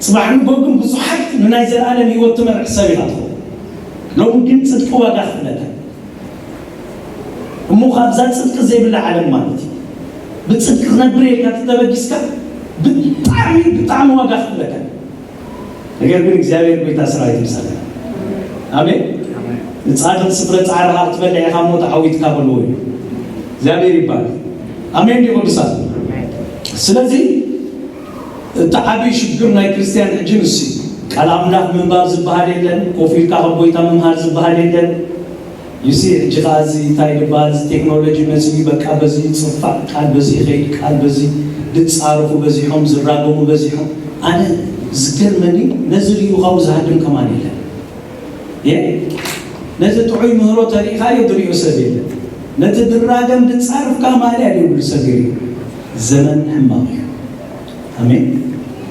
ጽባሕ ንጎ ግን ብዙሓት ንናይ ዘለኣለም ህይወት ትመርሕ ሰብ ኢኻ ትኸውን። ሎሚ ግን ጽድቂ ዋጋ ክፍለካ። እሞ ካብዛ ጽድቂ ዘይብላ ዓለም ማለት እዩ። ብጽድቂ ክነብር ኢልካ ተተበጊስካ ብጣዕሚ፣ ብጣዕሚ ዋጋ ክፍለካ። ነገር ግን እግዚኣብሔር ጎይታ ሰራዊት ምሳሌ። ኣሜን። ንጻድቕ ስፍረ ጻዕርኻ ክትበልዕ ኢኻ እሞ ተዓዊትካ በልዎ እዩ። እግዚኣብሔር ይባል። ኣሜን ድዩ ቅዱሳት? ስለዚ እቲ ዓብዪ ሽግር ናይ ክርስትያን ሕጂ ንሱ እዩ። ቃል ኣምላኽ ምንባብ ዝበሃል የለን፣ ኮፍ ኢልካ ካብ ጎይታ ምምሃር ዝበሃል የለን። ዩሲ ሕጂ ኸዓ እዚ እንታይ ዝበሃል እዚ ቴክኖሎጂ መፂኡ፣ በቃ በዚ ፅፋዕ ቃል በዚ ይኸይድ፣ ቃል በዚ ዝፃረፉ በዚሖም፣ ዝራገሙ በዚሖም። ኣነ ዝገርመኒ ነዚ ሪኡ ካብኡ ዝሃድም ከማን የለን። የ-፣ ነቲ ጥዑይ ምህሮ ተሪእኻዮ ዝሪኦ ሰብ የለን። ነቲ ድራገም ድጻርፍካ ማልያ ዘይብሉ ሰብ የለን። ዘመን ሕማቕ እዩ። ኣሜን።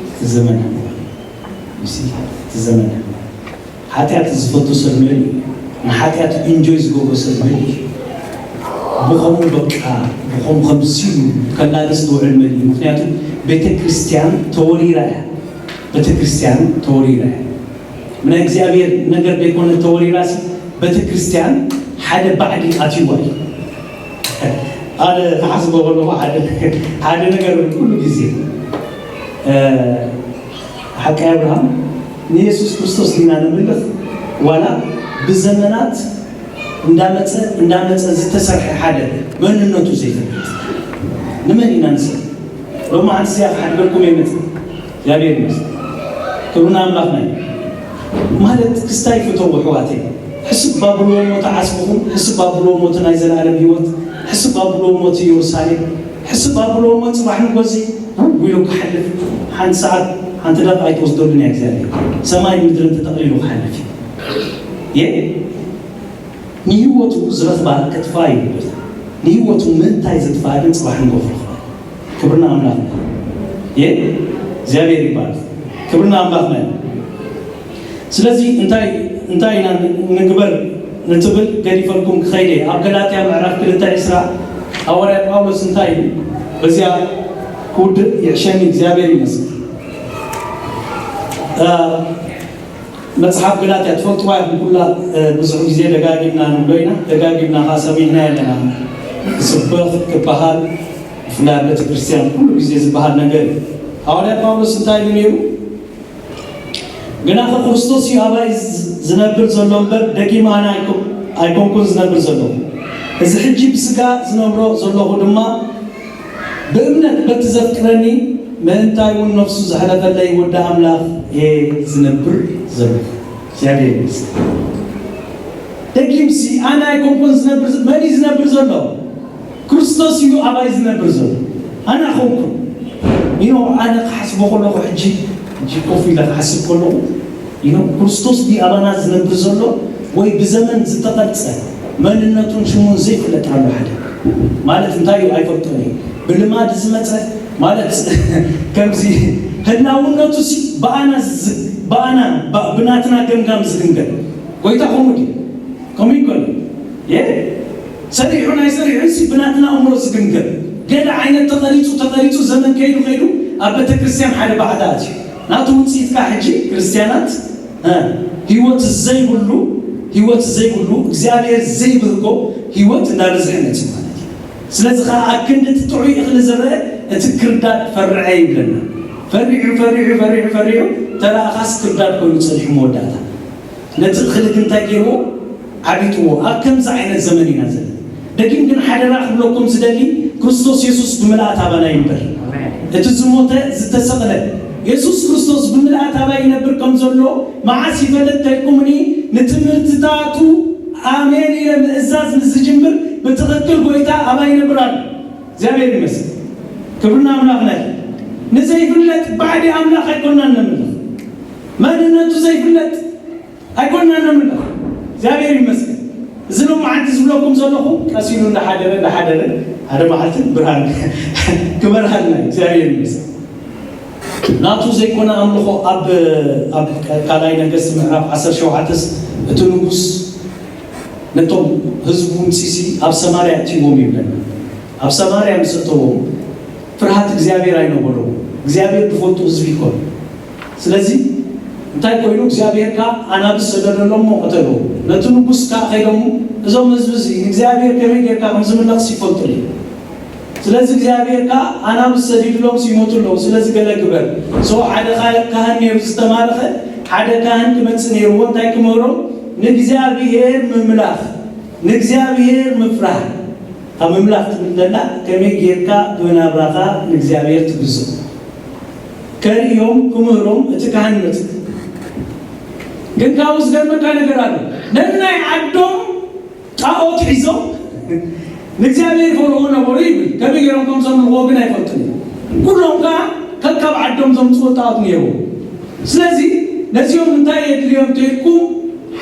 እቲ ዘመን ሕማቕ እዩ። ዩሲ፣ እቲ ዘመን ሕማቕ። ሓጢኣት ዝፈቱ ሰብ መን እዩ? ንሓጢኣት ኢንጆይ ዝገብሮ ሰብ መን እዩ? ብኸምኡ በቃ፣ ብኸምኡ ከምዚ ኢሉ ከላግስ ዝውዕል መን እዩ? ምኽንያቱ ቤተ ክርስቲያን ተወሪራ እያ። ቤተ ክርስቲያን ተወሪራ እያ። ብናይ እግዚኣብሔር ነገር ዘይኮነ ተወሪራስ፣ ቤተ ክርስቲያን ሓደ ባዕዲ ኣትይዋ እዩ። ኣነ ክሓስቦ ከለኹ ሓደ፣ ሓደ ነገር ኩሉ ግዜ፣ እ፣ ሓቂ ኣብርሃም ንየሱስ ክርስቶስ ዲና ነምልኽ፣ ዋላ ብዘመናት እንዳመጸ፣ እንዳመጸ ዝተሰርሐ ሓደ መንነቱ ዘይፈልጥ ንመን ኢና ንሰ-? ሎሚ ሓንቲ እዚኣ ክሓድገልኩም እየ መጽእ። እግዚኣብሔር ይመስገን። ክብሪ ንኣምላኽና እዩ። ማለት ክስታይ ፍተዉ ኣሕዋተይ። ሕስብ ኣብልዎ እሞ እቲ ዓስብኹም፣ ሕስብ ኣብልዎ እሞ እቲ ናይ ዘለኣለም ህይወት፣ ሕስብ ኣብልዎ እሞ እቲ ኢየሩሳሌም፣ ሕስብ ኣብልዎ እሞ ጽባሕ ንጎ እዚ ውይ ኢሉ ክሓልፍ፣ ሓንቲ ሰዓት፣ ሓንቲ ደቂቕ ኣይትወስደሉን እያ እግዚኣብሔር። ሰማይን ምድርን ተጠቕሊሉ ክሓልፍ እዩ። የ-፣ ንህይወቱ ዝረኽባ ከጥፍኣ ይብል። ንህይወቱ ምእንታይ ዘጥፍኣ ግን ጽባሕ ንጎ ክረኽባ። ክብሪ ንኣምላኽና። የ-፣ እግዚኣብሔር ይባረክ። ክብሪ ንኣምላኽና። ስለዚ እንታይ፣ እንታይ ኢና ንግበር ንትብል ገዲፈልኩም ክኸይደ። ኣብ ገላትያ ምዕራፍ ክልተ ዕስራ ሃዋርያ ጳውሎስ እንታይ ኢሉ? በዚኣ ክውድእ ይዕሸኒ፣ እግዚኣብሔር ይመስገን። እ፣ መጽሓፍ ገላትያ ትፈልጥዋ ኢኹም ኩላ። እ፣ ብዙሕ ግዜ ደጋጊምና ንብሎ ኢና፣ ደጋጊምና ኸዓ ሰሚዕና ኣለና። ክስበኽ ክበሃል፣ ብፍላይ ኣብ ቤተ ክርስቲያን ኩሉ ግዜ ዝበሃል ነገር እዩ። ሃዋርያ ጳውሎስ እንታይ ኢሉ ነይሩ? ግናኸ ክርስቶስ እዩ ኣባይ ዝ-፣ ዝነብር ዘሎ እምበር፣ ደጊም ኣነ ኣይኮ-፣ ኣይኮንኩን ዝነብር ዘለኹ። እዚ ሕጂ ብስጋ ዝነብሮ ዘለኹ ድማ ብእምነት በቲ ዘፍቅረኒ፣ ምእንታይ እውን ነፍሱ ዘሕለፈለይ ወዲ ኣምላኽ እየ ዝነብር ዘለኹ። እግዚኣብሔር ይመስገን። ደጊምሲ ኣነ ኣይኮንኩን ዝነብር፣ መን እዩ ዝነብር ዘሎ? ክርስቶስ እዩ ኣባይ ዝነብር ዘሎ። ኣነ ኣይኮንኩን። You know፣ ኣነ ክሓስቦ ከለኹ፣ ሕጂ፣ ሕጂ ኮፍ ኢለ ክሓስብ ከለኹ፣ you know፣ ክርስቶስ ድዩ ኣባና ዝነብር ዘሎ፣ ወይ ብዘመን ዝተቐርጸ መንነቱን ሽሙን ዘይፍለጥ ኣሎ ሓደ? ማለት እንታይ እዩ? ኣይፈልጦን እዩ። ብልማድ ዝመጸ ማለት ከምዚ ህላውነቱ ሲ ብኣና ዝ-፣ ብኣና፣ ብ-፣ ብናትና ገምጋም ዝግምገም። ጎይታ ከምኡ ድዩ? ከምኡ ይኮነ። የ-፣ ሰሪሑ ናይ ሰሪሑ ሲ ብናትና እምሮ ዝግምገም። ገለ ዓይነት ተቐሪጹ፣ ተቐሪጹ፣ ዘመን ከይዱ፣ ከይዱ ኣብ ቤተ ክርስቲያን ሓደ ባዕዳ ኣትዩ። ናቱ ውጽኢት ከኣ ሕጂ ክርስቲያናት፣ እ፣ ህይወት ዘይብሉ፣ ህይወት ዘይብሉ፣ እግዚኣብሔር ዘይብህጎ ህይወት እንዳበዝሐ መጽዩ ማለት እዩ። ስለዚ ከኣ ኣብ ክንዲ እቲ ጥዑይ እኽሊ ዝረአ፣ እቲ ክርዳድ ፈርዐ ይብለና። ፈሪዑ፣ ፈሪዑ፣ ፈሪዑ፣ ፈሪዑ፣ ተራእኻስ ክርዳድ ኮይኑ ጸኒሑ መወዳእታ። ነቲ እኽሊ ግን እንታይ ገይርዎ? ዓቢጥዎ። ኣብ ከምዚ ዓይነት ዘመን ኢና ዘለና። ደጊም ግን ሓደራ ክብለኩም ዝደሊ፣ ክርስቶስ የሱስ ብምልኣት ኣባና ይንበር። ኣሜን። እቲ ዝሞተ ዝተሰቕለ የሱስ ክርስቶስ ብምልኣት ኣባይ ይነብር ከም ዘሎ መዓስ ይፈልጥ ተልኩምኒ? ንትምህርትታቱ ኣሜን ኢለ ምእዛዝ ምስ ዝጅምር ብትኽክል ጎይታ ኣባይ ይነብር ኣሎ። እግዚኣብሔር ይመስገን። ክብርና ኣምላኽና እዩ። ንዘይፍለጥ ባዕዲ ኣምላኽ ኣይኮናን ነምልኽ። መንነቱ ዘይፍለጥ ኣይኮናን ነምልኽ። እግዚኣብሔር ይመስገን። እዚ ሎማዓንቲ ዝብለኩም ዘለኹ ቀስ ኢሉ እንዳሓደረ፣ እንዳሓደረ፣ ሓደ መዓልቲ ብርሃን ክበርሃልና እዩ። እግዚኣብሔር ይመስገን። ናቱ ዘይኮነ ኣምልኾ ኣብ፣ ኣብ ካልኣይ ነገስት ምዕራፍ ዓሰርተ ሸውዓተ ስ-፣ እቲ ንጉስ ነቶም ህዝቡ ምጺሲ ኣብ ሰማርያ እትይዎም ይብለና። ኣብ ሰማርያ ምስ እተዎም ፍርሃት እግዚኣብሔር ኣይነበሮም። እግዚኣብሔር ዝፈልጡ ህዝቢ ይኮኑ። ስለዚ እንታይ ኮይኑ? እግዚኣብሔር ከኣ ኣናብስ ሰደደሎም እሞ ቀተልዎ። ነቲ ንጉስ ከኣ ከይዶም እዞም ህዝቢ እዚ ንእግዚኣብሔር ከመይ ጌርካ ከም ዝምለኽስ ይፈልጡ እዮም። ስለዚ እግዚኣብሔር ከኣ ኣናብስ ሰዲድሎም ሲሞቱ ኣለዉ። ስለዚ ገለ ግበር። So ሓደ ካ-፣ ካህን ነይሩ ዝተማረኸ፣ ሓደ ካህን ክመጽእ ነይርዎ። እንታይ ክምህሮም? ንእግዚኣብሔር ምምላኽ፣ ንእግዚኣብሔር ምፍራህ። ካብ ምምላኽ ትብል ዘላ ከመይ ጌርካ ብናብራኻ ንእግዚኣብሔር ትግዝኦ ከርእዮም ክምህሮም እቲ ካህን መጽእ። ግን ካብኡ ዝገርመካ ነገር ኣሎ። ነናይ ዓዶም ጣዖት ሒዞም ንእግዚኣብሔር ይፈርዎ ነበሩ ይብል። ከመይ ገይሮም ከም ዘምልኽዎ ግን ኣይፈልጡን እዮም። ኩሎም ከኣ ከካብ ዓዶም ዘምጽዎ ጣዖት ነይርዎ። ስለዚ ነዚኦም እንታይ የድልዮም ተይልኩም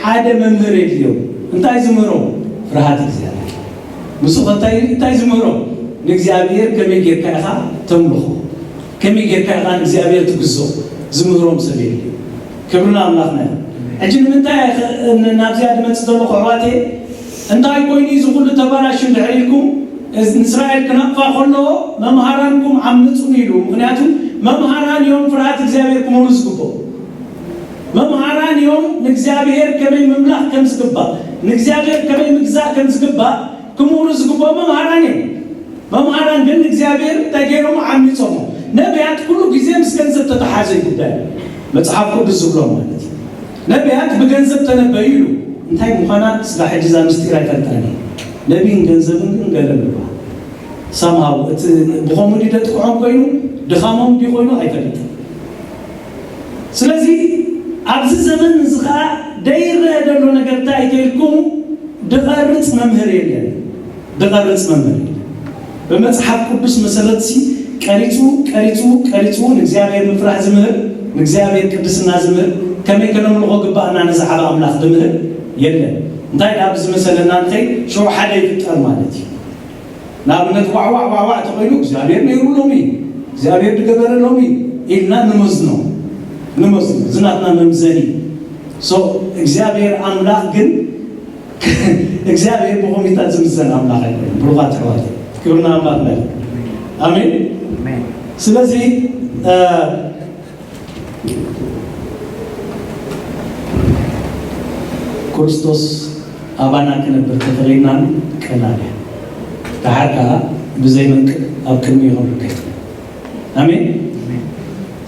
ሓደ መምህር የድልዮም። እንታይ ዝምህሮም? ፍርሃት እግዚኣብሔር። ንሱ ከ እንታይ፣ እንታይ ዝምህሮም? ንእግዚኣብሔር ከመይ ጌርካ ኢኻ ተምልኾ? ከመይ ጌርካ ኢኻ ንእግዚኣብሔር ትግዞ? ዝምህሮም ሰብ የድልዮም። ክብርና ኣምላኽና እዩ። ሕጂ ንምንታይ ኸ-፣ ን-፣ ናብዚኣ ዝመጽእ ዘለኹ ኣሕዋተይ? እንታይ ኮይኑ እዩ እዚ ኩሉ ተባላሹ እንድሕር ኢልኩም፣ እዚ ንእስራኤል ክነቕፋ ከለዎ መምሃራንኩም ዓምጹኒ ኢሉ። ምኽንያቱ መምሃራን እዮም ፍርሃት እግዚኣብሔር ክምህሩ ዝግብኦም። መምሃራን እዮም ንእግዚኣብሔር ከመይ ምምላኽ ከም ዝግባእ፣ ንእግዚኣብሔር ከመይ ምግዛእ ከም ዝግባእ ክምህሩ ዝግብኦም መምሃራን እዮም። መምሃራን ግን እግዚኣብሔር እንታይ ገይሮም ዓሚጾሞ። ነቢያት ኩሉ ግዜ ምስ ገንዘብ ተተሓዘ እዩ ጉዳይ። መጽሓፍ ቅዱስ ዝብሎ ማለት እዩ። ነቢያት ብገንዘብ ተነበዩ ኢሉ። እንታይ ምዃና ስጋ ሕጂ እዛ ምስጢር ኣይፈልጣን እየ። ነቢይን ገንዘብን ግን ገለ ኣለዋ። ሳምሃው እቲ ብኸምኡ ድዩ ደጥቅዖም ኮይኑ፣ ድኻሞም ድዩ ኮይኑ ኣይፈልጥን። ስለዚ ኣብዚ ዘመን እዚ ኸዓ ደይረአ ዘሎ ነገር እንታይ እዩ ተልኩም? ድቐርጽ መምህር የለን። ድቐርጽ መምህር የለን። ብመጽሓፍ ቅዱስ መሰረትሲ ቀሪጹ፣ ቀሪጹ፣ ቀሪጹ ንእግዚኣብሔር ምፍራሕ ዝምህር፣ ንእግዚኣብሔር ቅድስና ዝምህር፣ ከመይ ከነምልኾ ግባእና ንዝዓበ ኣምላኽ ዝምህር የለን። እንታይ ደኣ ብዝመሰለና ንኸይድ ሽዑ ሓደ ይፍጠር ማለት እዩ። ንኣብነት ዋዕዋዕ ዋዕዋዕ ተኾይኑ እግዚኣብሔር ነይሩ ሎሚ፣ እግዚኣብሔር ዝገበረ ሎሚ ኢልና ንመዝኖ፣ ንመዝኖ። እዚ ናትና መምዘኒ። So እግዚኣብሔር ኣምላኽ ግን እግዚኣብሔር ብኾሚታት ዝምዘን ኣምላኽ ኣይኮነን። ብሩኻት ኣሕዋት፣ ክብርና ኣምላኽ ናይ። ኣሜን። ኣሜን። ስለዚ፣ እ፣ ክርስቶስ ኣባና ክነብር ተፈቒድናሉ ቀላል እያ። ደሓር ከኣ ብዘይ መንቅብ ኣብ ቅድሚኡ ክንርከብ። ኣሜን።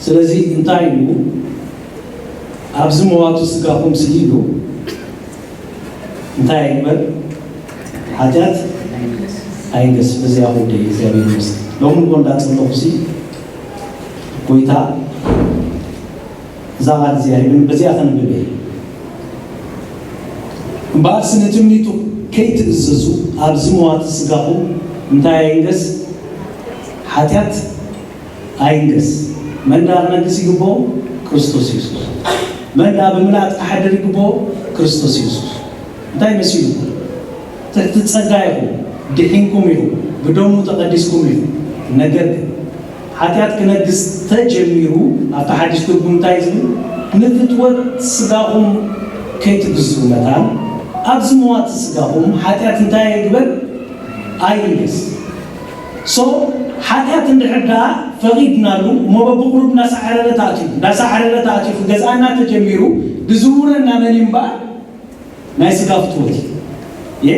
ስለዚ እንታይ ኢሉ ኣብዚ መዋቱ ስጋኹም ስኢሉ እንታይ ኣይግበር? ሓጢኣት ኣይንገስ። በዚኣ ጉዳይ እግዚኣብሔር ይመስገን። ሎሚ እኮ እንዳጸለኹ ሲ ጎይታ እዛ ቃል እዚኣ ይብል በዚኣ ከንብብ እየ። እምበኣርሲ ንትምኒቱ ከይትእዘዙ ኣብዚ መዋቲ ስጋኹም እንታይ ኣይንገስ? ሓጢኣት ኣይንገስ። መን ደኣ ክነግስ ይግብኦ? ክርስቶስ የሱስ። መን ደኣ ብምልኣት ክሓድር ይግብኦ? ክርስቶስ የሱስ። እንታይ መሲሉ? ትሕቲ ጸጋ ኢኹም፣ ድሒንኩም ኢኹም፣ ብደሙ ተቐዲስኩም ኢኹም። ነገር ግን ሓጢኣት ክነግስ ተጀሚሩ ኣብቲ ሓድሽ ትርጉም እንታይ ዝብል? ንፍትወት ስጋኹም ከይትግዝኡ መታን ኣብዚ መዋቲ ስጋኹም ሓጢኣት እንታይ ኣይግበር? ኣይንገስ። ሶ ሓጢኣት እንድሕር ደኣ ፈቒድናሉ እሞ በብቑሩብ እንዳሳዕረረ ተኣትዩ እንዳሳዕረረ ተኣትዩ ክገዝኣና ተጀሚሩ ዝዝውረና መን እዩ እምበኣር? ናይ ስጋ ፍትወት እዩ። የ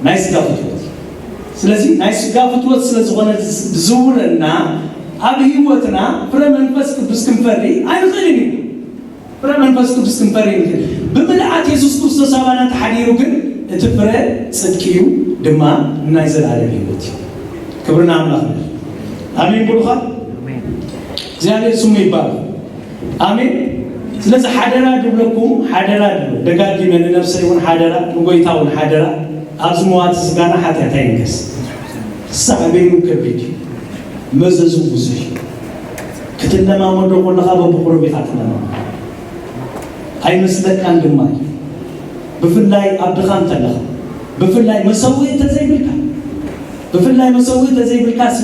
ናይ ስጋ ፍትወት እዩ። ስለዚ ናይ ስጋ ፍትወት ስለ ዝኾነ ዝዝውረና ኣብ ህይወትና ፍረ መንፈስ ቅዱስ ክንፈሪ ኣይንኽእልን እዩ። ፍረ መንፈስ ቅዱስ ክንፈሪ ንኽእል ብምልኣት የሱስ ክርስቶስ ኣባና ተሓዲሩ ግን እቲ ፍረ ጽድቂ እዩ ድማ ናይ ዘላለም ህይወት እዩ። ክብሪ ንኣምላኽ። ኣሜን ብሉኻ። እግዚኣብሔር ስሙ ይባረክ። ኣሜን። ስለዚ ሓደራ ድብለኩም ሓደራ ድብለ ደጋጊመ ንነብሰይ እውን ሓደራ ንጎይታ እውን ሓደራ ኣብዚ መዋቲ ስጋና ሓጢኣት ኣይንገስ። ሳዕቤኑ ከቢድ እዩ። መዘዙ ብዙሕ እዩ። ክትለማመዶ ከለኻ በብቁሩብ ኢኻ ትለማመዶ። ኣይመስለካን ድማ እዩ። ብፍላይ ኣብ ድኻም ተለኻ ብፍላይ መሰውኢ ተዘይብልካ ብፍላይ መሰውኢ ተዘይብልካ ሲ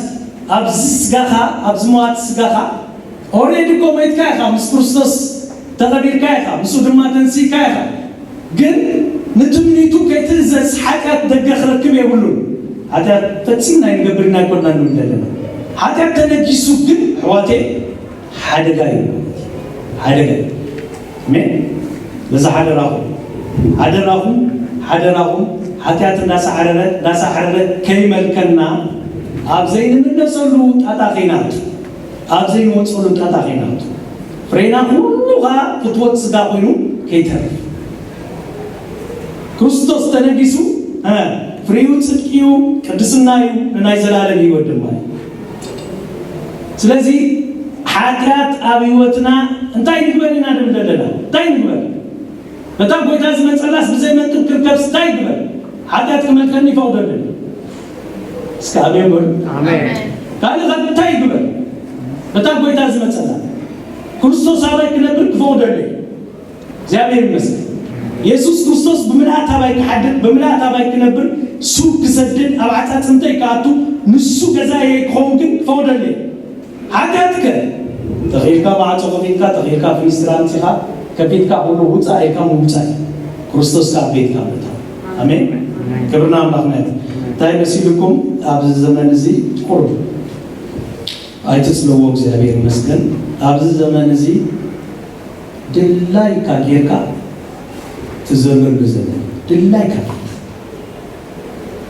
ኣብዚ ስጋኻ ኣብዚ መዋቲ ስጋኻ ኦሬዲ እኮ መይትካ ኢኻ ምስ ክርስቶስ ተቐቢርካ ኢኻ ምስኡ ድማ ተንሲእካ ኢኻ። ግን ንትምኒቱ ከይትእዘዝ ሓጢኣት ደገ ክረክብ የብሉን። ሓጢኣት ፈጺምና ኣይንገብር ኢና ኣይኮንና ንብል ዘለና። ሓጢኣት ተነጊሱ ግን ኣሕዋተይ ሓደጋ እዩ። ሓደጋ እዩ። ኣሜን። በዛ ሓደራኹም ሓደራኹም ሓደራኹም ሓጢኣት እንዳሳዕረረ እንዳሳዕረረ ከይመልከና ኣብ ዘይንምለሰሉ ጣጣ ከይናቱ ኣብ ዘይንወፀሉ ጣጣ ከይናቱ ፍሬና ኩሉ ከዓ ፍትወት ስጋ ኮይኑ ከይተርፍ ክርስቶስ ተነጊሱ ፍሬኡ ፅድቂ እዩ ቅድስና እዩ ንናይ ዘላለም ህይወት ድማ እዩ። ስለዚ ሓጢኣት ኣብ ህይወትና እንታይ ንግበር ኢና ንብል ዘለና እንታይ ንግበር? በታ ጎይታ ዝመጸላስ ብዘይ መንቅብ ክርከብስ እንታይ ይግበር? ሓጢኣት ክመልከኒ ይፈቕደሉ። እስከ ኣሜን በሉ። ኣሜን። ካልእ ከ እንታይ ይግበር? በታ ጎይታ ዝመጸላ ክርስቶስ ኣባይ ክነብር ክፈቕደሉ እዩ። እግዚኣብሔር ይመስገን። የሱስ ክርስቶስ ብምልኣት ኣባይ ክሓድር ብምልኣት ኣባይ ክነብር ሱር ክሰድድ ኣብ ዓጻጽምተይ ክኣቱ ንሱ ገዛየ ክኸውን ግን ክፈቕደሉ እዩ። ሓጢኣትከ ተኺልካ ማዕጾ ከፊትካ ተኺልካ ፍኒስትራ ኣምጺኻ ከፊትካ ኩሉ ውጻእ ኢልካ ምውጻእ ክርስቶስ ካብ ቤትካ ምእታው። ኣሜን። ክብርና ኣምላኽና እዩ። እንታይ መሲልኩም ኣብዚ ዘመን እዚ ቁሩብ ኣይትጽልዎ እግዚኣብሔር ይመስገን። ኣብዚ ዘመን እዚ ድላይካ ጌርካ ትዘለሉ ዘመን ድላይካ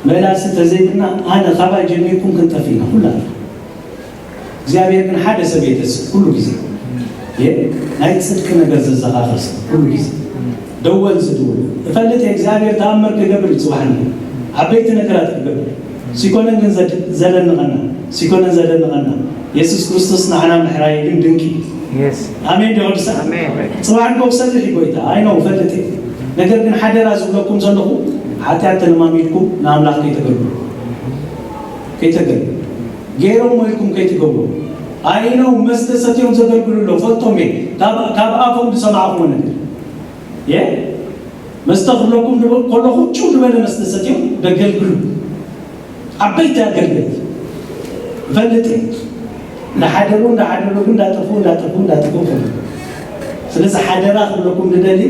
መላሲ ተዘይብልና ኣነ ካባይ ጀሚርኩም ክንጠፍ ኢና ኩላና እግዚኣብሔር ግን ሓደ ሰብ የተስእ ኩሉ ግዜ ናይ ፅድቂ ነገር ዘዘኻኸር ሰብ ኩሉ ግዜ ደወል ዝድውል እፈልጥ እግዚኣብሔር ተኣምር ክገብር ይፅዋሕኒ ዓበይቲ ነገራት ክገብር ሲኮነን ግን ዘለንቐና ሲኮነን ዘለንቐና የሱስ ክርስቶስ ንዓና ምሕራይ ግን ድንቂ ኣሜን ዶ ቅዱሳን ፅባሕ እኮ ክሰርሕ እዩ ጎይታ ኣይ ነው እፈልጥ እየ ነገር ግን ሓደራ ዝብለኩም ዘለኹ ሓጢኣት ተለማሚድኩም ንኣምላኽ ከይተገልግሉ ከይተገልግሉ ገይሮም ኢልኩም ከይትገብሩ ኣይ ነው መስተ ሰትዮም ዘገልግሉ ኣሎ ፈልጦም እየ ካብ ኣፎም ዝሰማዕኹዎ ነገር የ መስተ ክብለኩም ከለኹ ጭው ዝበለ መስተ ሰትዮም ደገልግሉ ዓበይቲ ኣገልገልቲ እፈልጥ እየ እንዳሓደሩ እንዳሓደሩ ግን እንዳጠፉ እንዳጠፉ እንዳጠፉ ከ ስለዚ ሓደራ ክብለኩም ንደሊ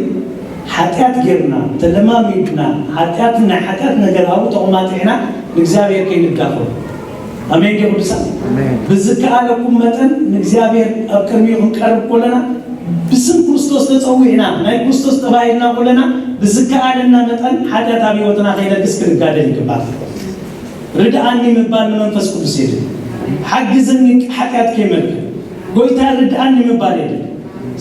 ሓጢኣት ጌርና ተለማሚድና ሓጢኣት ናይ ሓጢኣት ነገር ኣብኡ ተቑማጢዕና ንእግዚኣብሔር ከይንዳፈሩ ኣሜን ዲ ቅዱሳን ብዝከኣለኩም መጠን ንእግዚኣብሔር ኣብ ቅድሚኡ ክንቀርብ ከለና ብስም ክርስቶስ ተጸዊዕና፣ ናይ ክርስቶስ ተባሂልና ኩለና፣ ብዝከኣለና መጠን ሓጢኣት ኣብ ህይወትና ከይነግስ ክንጋደል ይግባእ። ርድኣኒ ምባል ንመንፈስ ቅዱስ የድሊ። ሓግዘኒ ሓጢኣት ከይመልክ። ጎይታ ርድኣኒ ምባል የድሊ።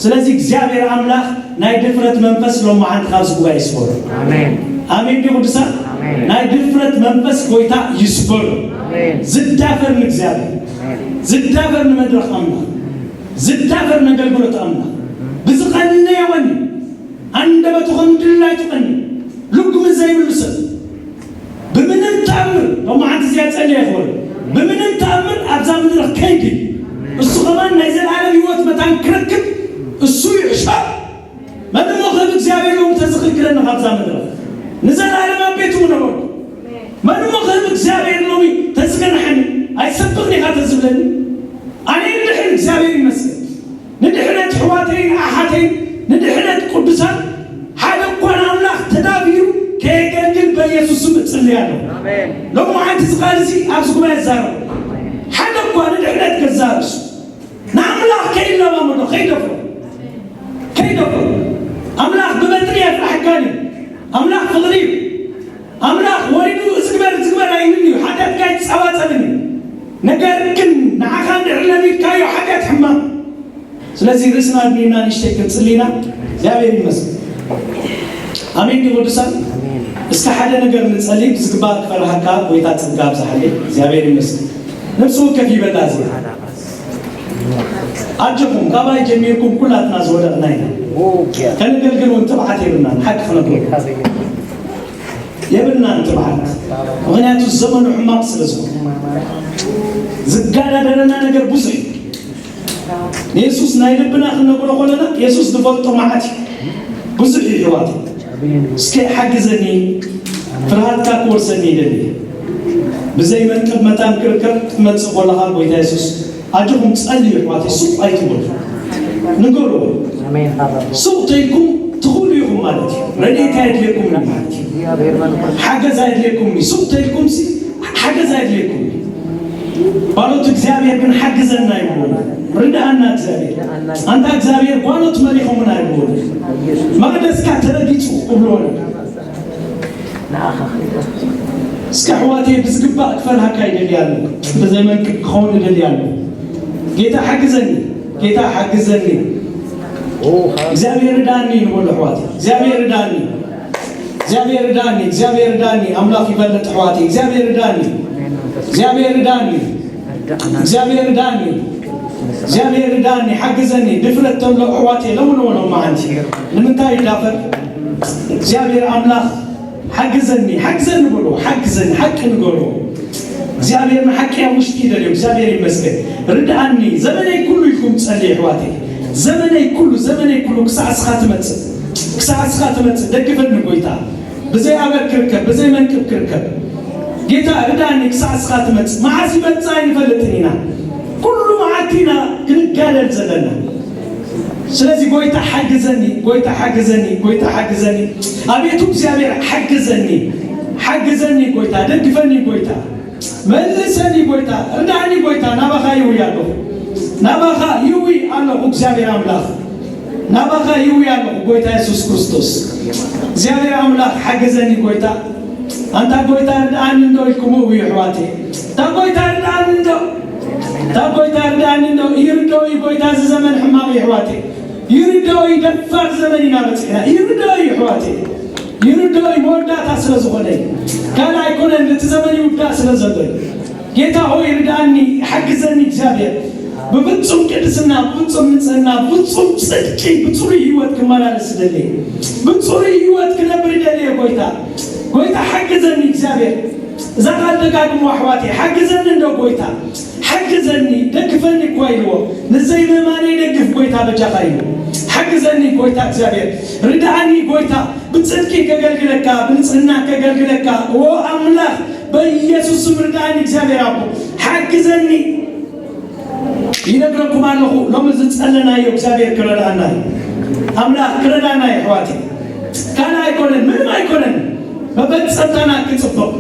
ስለዚ እግዚኣብሔር ኣምላኽ ናይ ድፍረት መንፈስ ሎማዓንቲ ካብዚ ጉባኤ ይስበሮ። ኣሜን። ኣሜን ድዩ ቅዱሳን? ኣሜን። ናይ ድፍረት መንፈስ ጎይታ ይስበሮ። ኣሜን። ዝዳፈር ንእግዚኣብሔር፣ ኣሜን። ዝዳፈር ንመድረኽ ኣምላኽ፣ ዝዳፈር ነገልግሎት ኣምላኽ ብዝቐነየ ወኒ፣ ኣንደበቱ ከም ድላይቱ ቀኒ፣ ልጉም ዘይብሉ ሰብ ብምንም ተኣምር፣ ሎማዓንቲ እዚኣ ጸልየ ይኽእል፣ ብምንም ተኣምር ኣብዛ መድረኽ ከይዲ፣ እሱ ከማን ናይ ዘላለም ህይወት መታን ክረክብ እሱ ይሕሻ። መን እሞ ክህብ እግዚኣብሔር ሎሚ ተዝኽልክለኒ ካብዛ መድረኽ? ንዘላለም ኣብ ቤቱ ምነበርኩ። መን እሞ ክህብ እግዚኣብሔር ሎሚ ተዝገንሐኒ? ኣይሰብኽን ኢኻ ተዝብለኒ? ኣነ እንድሕር እግዚኣብሔር ይመስገን። ንድሕነት ኣሕዋተይን ኣሓተይን፣ ንድሕነት ቅዱሳን፣ ሓደ እኳ ንኣምላኽ ተዳፊሩ ከየገልግል በኢየሱስ ስም እጽሊ ኣለኹ። ኣሜን። ሎሚ መዓልቲ እዚ ቃል እዚ ኣብዚ ጉባኤ እዛረብ። ሓደ እኳ ንድሕነት ገዛእ ርእሱ ንኣምላኽ ከይለማመዶ፣ ከይደፍሮ፣ ከይደፍሮ። ኣምላኽ ብበትሪ የፍርሐካን እዩ። ኣምላኽ ፍቕሪ እዩ። ኣምላኽ ወሪዱ እዚ ግበር፣ እዚ ግበር ኣይብልን እዩ። ሓጢኣትካ ኣይትጸባጸብን እዩ። ነገር ግን ንዓኻ እንድሕር ለሚድካዮ ሓጢኣት ሕማቕ። ስለዚ ርእስና ኣድኒና ንእሽተይ ክንጽሊ ኢና። እግዚኣብሔር ይመስገን። ኣሜን ድዩ ቅዱሳን? እስከ ሓደ ነገር ንጸሊ፣ ብዝግባእ ክፈርሃካ ጎይታ ጸጋ ኣብዝሓለይ። እግዚኣብሔር ይመስገን። ነፍሲ ወከፍ ይበላ እዚ። ኣጆኹም፣ ካባይ ጀሚርኩም ኩላትና ዝወደቕና ኢና። ከነገልግል እውን ትብዓት የብልናን፣ ሓቂ ክነግረኩም። የብልናን ትብዓት። ምኽንያቱ ዘመኑ ሕማቕ ስለ ዝኾነ። ዝጋዳደረና ነገር ብዙሕ እዩ። ንየሱስ ናይ ልብና ክንነግሮ ከለና፣ የሱስ ዝፈልጦ መዓት እዩ። ብዙሕ እዩ፣ ኣሕዋት። እስከ ሓግዘኒ፣ ፍርሃትካ ክወርሰኒ ይደሊ። ብዘይ መንቅብ መታን ክርከብ ክትመጽእ ከለኻ፣ ጎይታ የሱስ፣ ኣጆኹም ጸልዩ፣ ኣሕዋት፣ ሱቕ ኣይትበሉ። ንገሩ። ኣሜን። ሃሌሉያ። ሱቕ ተይልኩም ትኽእሉ ኢኹም ማለት እዩ። ረድኤት ኣየድልየኩም እዩ ማለት እዩ። እግዚኣብሔር መንፈስ ሓገዝ ኣየድልየኩም እዩ። ሱቕ ተይልኩም ሲ ሓገዝ ኣየድልየኩም እዩ። ባሮት እግዚኣብሔር ግን ሓግዘና ይብሉ። ርድኣና እግዚኣብሔር። ኣንታ እግዚኣብሔር ጓኖት መሪኾምና ይብሉ። መቕደስካ ተረጊጹ ይብሉ። ንዓኻ እስከ ኣሕዋተይ ብዝግባእ ክፈርሃካ ይደሊ ኣሎ። ብዘይ መንቅብ ክኸውን ይደሊ ኣሎ። ጌታ ሓግዘኒ፣ ጌታ ሓግዘኒ። እግዚኣብሔር ርዳኒ ንበሎ ኣሕዋተይ። እግዚኣብሔር ርዳኒ፣ እግዚኣብሔር ርዳኒ፣ እግዚኣብሔር ርዳኒ። ኣምላኽ ይፈልጥ ኣሕዋተይ። እግዚኣብሔር ርዳኒ፣ እግዚኣብሔር ርዳኒ፣ እግዚኣብሔር ርዳኒ፣ እግዚኣብሔር ርዳኒ። ሓግዘኒ። ድፍረት ተሎ ኣሕዋተይ፣ ለምንዎ ሎማዓንቲ። ንምንታይ ይዳፈር? እግዚኣብሔር ኣምላኽ ሓግዘኒ፣ ሓግዘኒ በሎ፣ ሓግዘኒ፣ ሓቂ ንገሮ። እግዚኣብሔር ንሓቂ ኣብ ውሽጢ ይደልዮ፣ እግዚኣብሔር ይመስገን። ርድኣኒ፣ ዘመነይ ኩሉ ኢልኩም ጸልዩ ኣሕዋተይ። ዘመነይ ኩሉ፣ ዘመነይ ኩሉ ክሳዕ እስኻ ትመጽእ፣ ክሳዕ እስኻ ትመጽእ፣ ደግፈኒ ጎይታ። ብዘይ ኣበል ክርከብ፣ ብዘይ መንቅብ ክርከብ። ጌታ ርድኣኒ ክሳዕ እስኻ ትመጽእ። መዓስ ይመጽእ ኣይንፈልጥን ኢና። ኩሉ መዓልቲ ኢና ክንጋደል ዘለና። ስለዚ ጎይታ ሓግዘኒ፣ ጎይታ ሓግዘኒ፣ ጎይታ ሓግዘኒ። ኣቤቱ እግዚኣብሔር ሓግዘኒ፣ ሓግዘኒ ጎይታ፣ ደግፈኒ ጎይታ፣ መልሰኒ ጎይታ፣ ርድኣኒ ጎይታ፣ ናባኻ ይውይ ኣለኹ፣ ናባኻ ይውይ ኣለኹ እግዚኣብሔር ኣምላኽ፣ ናባኻ ይውይ ኣለኹ ጎይታ የሱስ ክርስቶስ። እግዚኣብሔር ኣምላኽ ሓግዘኒ ጎይታ፣ ኣንታ ጎይታ ርድኣኒ እንዶ ኢልኩም እውዩ ኣሕዋተይ። እታ ጎይታ ርድኣኒ እንዶ፣ እታ ጎይታ ርድኣኒ እንዶ። ይርድኦ እዩ ጎይታ፣ እዚ ዘመን ሕማቕ እዩ ኣሕዋተይ። ይርድኦ እዩ፣ ደፋር ዘመን ኢና በጺሕና። ይርድኦ እዩ ኣሕዋተይ፣ ይርድኦ እዩ፣ መወዳእታ ስለ ዝኾነ እዩ። ካልእ ኣይኮነን፣ እቲ ዘመን ይውዳእ ስለ ዘሎ እዩ። ጌታ ሆይ ርድኣኒ፣ ሓግዘኒ እግዚኣብሔር። ብፍጹም ቅድስና፣ ብፍጹም ንጽህና፣ ብፍጹም ጽድቂ፣ ብጽሩይ ህይወት ክመላለስ ይደሊ። ብጽሩይ ህይወት ክነብር ይደሊ ጎይታ። ጎይታ ሓግዘኒ እግዚኣብሔር። እዛ ቃል ደጋግሞ ኣሕዋተይ፣ ሓግዘኒ እንዶ ጎይታ። ሓግዘኒ፣ ደግፈኒ እኳ ኢልዎ። ንዘይምእማነይ ደግፍ ጎይታ በጃኻ ኢሉ። ሓግዘኒ ጎይታ እግዚኣብሔር። ርድኣኒ ጎይታ፣ ብጽድቂ ከገልግለካ፣ ብንጽህና ከገልግለካ። ኦ ኣምላኽ፣ በኢየሱስ ስም ርድኣኒ እግዚኣብሔር ኣቦ። ሓግዘኒ። ይነግረኩም ኣለኹ፣ ሎሚ ዝጸለናዮ እግዚኣብሔር ክረድኣና እዩ። ኣምላኽ ክረድኣና እዩ ኣሕዋተይ። ካልእ ኣይኮነን፣ ምንም ኣይኮነን። መፈጸምታና ክጽብቕ፣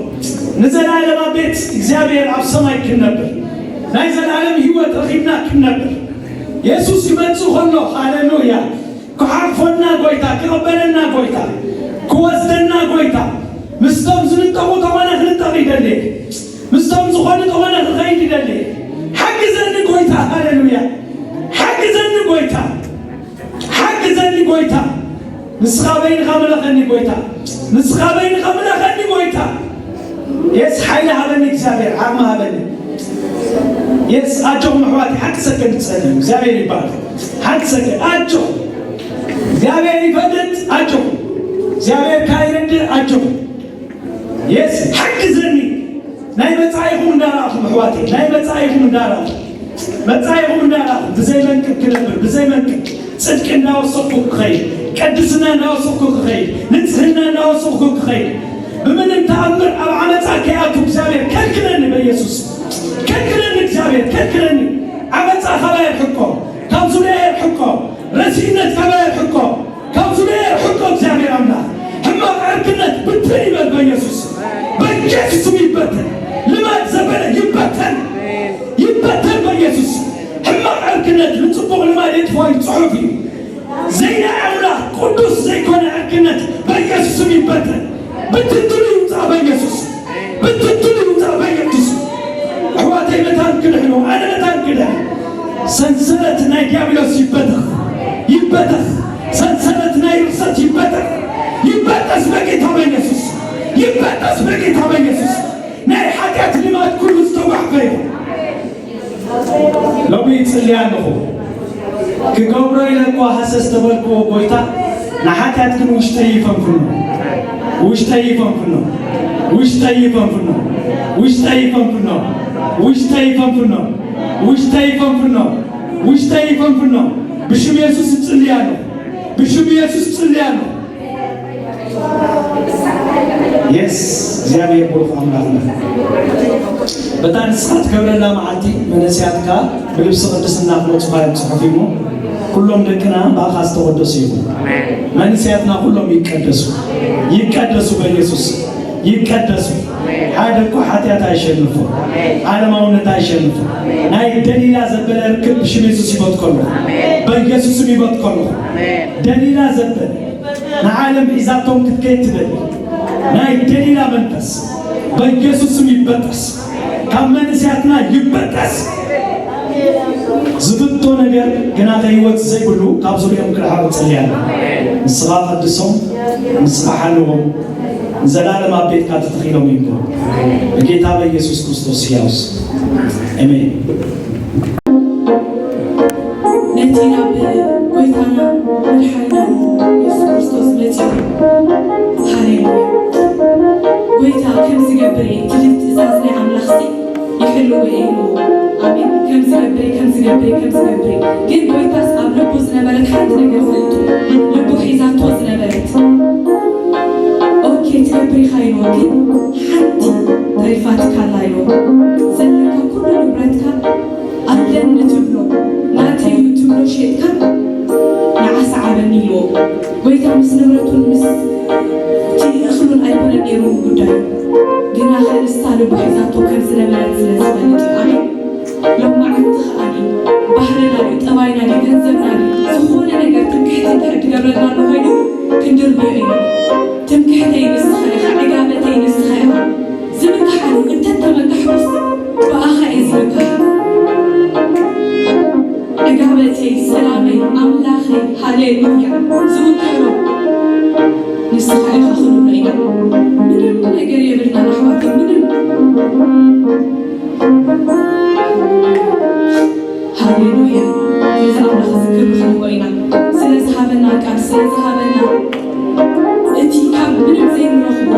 ንዘለኣለም ኣብ ቤት እግዚኣብሔር ኣብ ሰማይ ክንነብር፣ ናይ ዘለኣለም ህይወት ረኺብና ክንነብር፣ የሱስ ይመጽእ ከሎ፣ ሃሌሉያ፣ ክሓቕፈና ጎይታ፣ ክቕበለና ጎይታ፣ ክወስደና ጎይታ፣ ምስቶም ዝንጠቑ ተኾነ ክንጠቕ ይደሊ፣ ምስቶም ዝኾኑ ተኾነ ክኸይድ ይደሊ። ሓግዘኒ ጎይታ፣ ሃሌሉያ፣ ሓግዘኒ ጎይታ፣ ሓግዘኒ ጎይታ። ንስኻ በይንኻ ምለኸኒ ጎይታ፣ ንስኻ በይንኻ ምለኸኒ ጎይታ። የስ ሓይሊ ሃበኒ እግዚኣብሔር፣ ዓቕሚ ሃበኒ። የስ ኣጆኹም ኣሕዋት፣ ሓንቲ ሰከንድ ትጸልዩ፣ እግዚኣብሔር ይባል። ሓንቲ ሰከንድ ኣጆኹም፣ እግዚኣብሔር ይፈልጥ፣ ኣጆኹም፣ እግዚኣብሔር ካይረድእ፣ ኣጆኹም። የስ ሓግዘኒ። ናይ መጻኢኹም እንዳረኣኹም ኣሕዋተይ፣ ናይ መጻኢኹም እንዳረኣኹም፣ መጻኢኹም እንዳረኣኹም ብዘይ መንቅብ ክነብር፣ ብዘይ መንቅብ ጽድቂ እንዳወሰኹ ክኸይድ፣ ቅድስና እንዳወሰኹ ክኸይድ፣ ንጽህና እንዳወሰኹ ክኸይድ፣ ብምንም ተኣምር ኣብ ዓመጻ ከይኣቱ እግዚኣብሔር ከልክለኒ፣ በኢየሱስ ከልክለኒ፣ እግዚኣብሔር ከልክለኒ። ዓመጻ ካባይ ርሕቆ፣ ካብ ዙርያየ ርሕቆ፣ ረሲነት ካባይ ርሕቆ፣ ካብ ዙርያ ርሕቆ እግዚኣብሔር ኣምላኽ። ሕማቕ ዕርክነት ብትን ይበል በኢየሱስ። በኢየሱስ ስም ይበተን። ልማድ ዘበለ ይበተን። ይበተን በኢየሱስ። ሕማቕ ዕርክነት ንጽቡቕ ልማድ የጥፍኦ እዩ፣ ጽሑፍ እዩ። ዘይናይ ኣምላኽ ቅዱስ ዘይኮነ ዕርክነት በኢየሱስ ስም ይበተን። ብትንትኑ ይውጻእ በኢየሱስ። ብትንትኑ ይውጻእ በኢየሱስ። ኣሕዋተይ መታን ክድሕኑ፣ ኣነ መታን ክድሕን። ሰንሰለት ናይ ዲያብሎስ ይበተኽ፣ ይበተኽ። ሰንሰለት ናይ ርክሰት ይበተኽ፣ ይበጠስ በጌታ በኢየሱስ። ይበጠስ በጌታ በኢየሱስ። ናይ ሓጢኣት ልማድ ኩሉ ዝተጓሕፈ እዩ። ሎሚ ይጽሊ ኣለኹ። ክገብሮ ኢለ እኳ ሃሰስ ተበልክዎ ጎይታ፣ ንሓጢኣት ግን ውሽጠይ ይፈንፍኖ። ውሽጠይ ይፈንፍኖ። ውሽጠይ ይፈንፍኖ። ውሽጠይ ይፈንፍኖ። ውሽጠይ ይፈንፍኖ። ውሽጠይ ይፈንፍኖ። ውሽጠይ ይፈንፍኖ። ብሽም የሱስ እጽሊ ኣለኹ። ብሽም የሱስ እጽሊ ኣለኹ። የስ እግዚኣብሔር ብሩኽ ኣምላኽና፣ በታ ንስኻ ትከብረላ መዓልቲ መንእሰያትካ ብልብሲ ቅድስና ክወጹኻ እዮም ጽሑፍ እሞ፣ ኩሎም ደቅና ብኣኻ ዝተቐደሱ ይኹኑ። መንእሰያትና ኩሎም ይቀደሱ፣ ይቀደሱ በኢየሱስ ይቀደሱ። ሓደ እኮ ሓጢኣት ኣይሸንፎ፣ ዓለማውነት ኣይሸንፎ። ናይ ደሊላ ዘበለ ርክብ ብሽም የሱስ ይበትከሉ፣ በኢየሱስም ይበትከሉ። ደሊላ ዘበለ ንዓለም ሒዛቶም ክትከይድ ትደሊ ናይ ደሊላ መንፈስ በኢየሱስ ስም ይበጠስ፣ ካብ መንእሰያትና ይበጠስ። ዝፍቶ ነገር ግና ከይወጽእ ዘይብሉ ካብ ዙርያኦም ክርሓቕ እጽሊ ኣለኹ። ንስኻ ቀድሶም፣ ንስኻ ሓልዎም፣ ንዘላለም ኣብ ቤትካ ተተኺሎም ይንበሩ። በጌታ በኢየሱስ ክርስቶስ ሕያው ስም። ኣሜን። ነቲ ናብ ጎይታና መድሓኒናን የሱስ ክርስቶስ መጺኡ። ሃሌሉያ። ጎይታ ከም ዝገብር እየ፣ እቲ ትእዛዝ ናይ ኣምላኽሲ ይሕልዎ እየ ኢልዎ። ኣሜን። ከም ዝገብር እየ፣ ከም ዝገብር እየ፣ ከም ዝገብር እየ። ግን ጎይታስ ኣብ ልቡ ዝነበረት ሓንቲ ነገር ፈሊጡ፣ ልቡ ሒዛቶ ዝነበረት፣ ኦኬ ትገብር ኢኻ ኢልዎ፣ ግን ሓንቲ ተሪፋትካ ኣላ ኢልዎ። ዘለካ ኩሉ ንብረትካ ኣለኒ ትብሎ፣ ናተይ እዩ ትብሎ ሸይጥካ ንዓ ሰዓበኒ ኢልዎ። ጎይታ ምስ ንብረቱን ምስ እቲ እኽሉን ኣይኮነን ነይሩ ጉዳዩ፣ ግና ኸኣ ንሳ ልቡ ሒዛቶ ከም ዝነበረት ስለ ዝፈልጥ እዩ። ኣሜን። ሎማዓንቲ ኸኣ ባህርና ድዩ፣ ጠባይና ድዩ፣ ገንዘብና ድዩ፣ ዝኾነ ነገር ትምክሕቲ እንድሕር ትገብረልና ኣሎ ኮይኑ ክንድርብዮ ኢና። ትምክሕተይ ንስኻ ኢኻ፣ ዕጋበተይ ንስኻ ኢኻ። ዝምክሓሉ እንተተመካሕኩስ ብኣኻ እየ ዝምካሕ። ዕጋበተይ፣ ሰላመይ፣ ኣምላኸይ፣ ሃሌሉያ። ዝምክሕሉ ንስኻ ኢኻ ክንብሎ ኢና። ምንም ነገር የብልናን ኣሕዋተይ፣ ምንም። ሃሌሉያ። ነዚ ኣምላኽ እዚ ክብሪ ክንህቦ ኢና። ስለ ዝሃበና ቃል፣ ስለ ዝሃበና እቲ ካብ ምንም ዘይንረኽቦ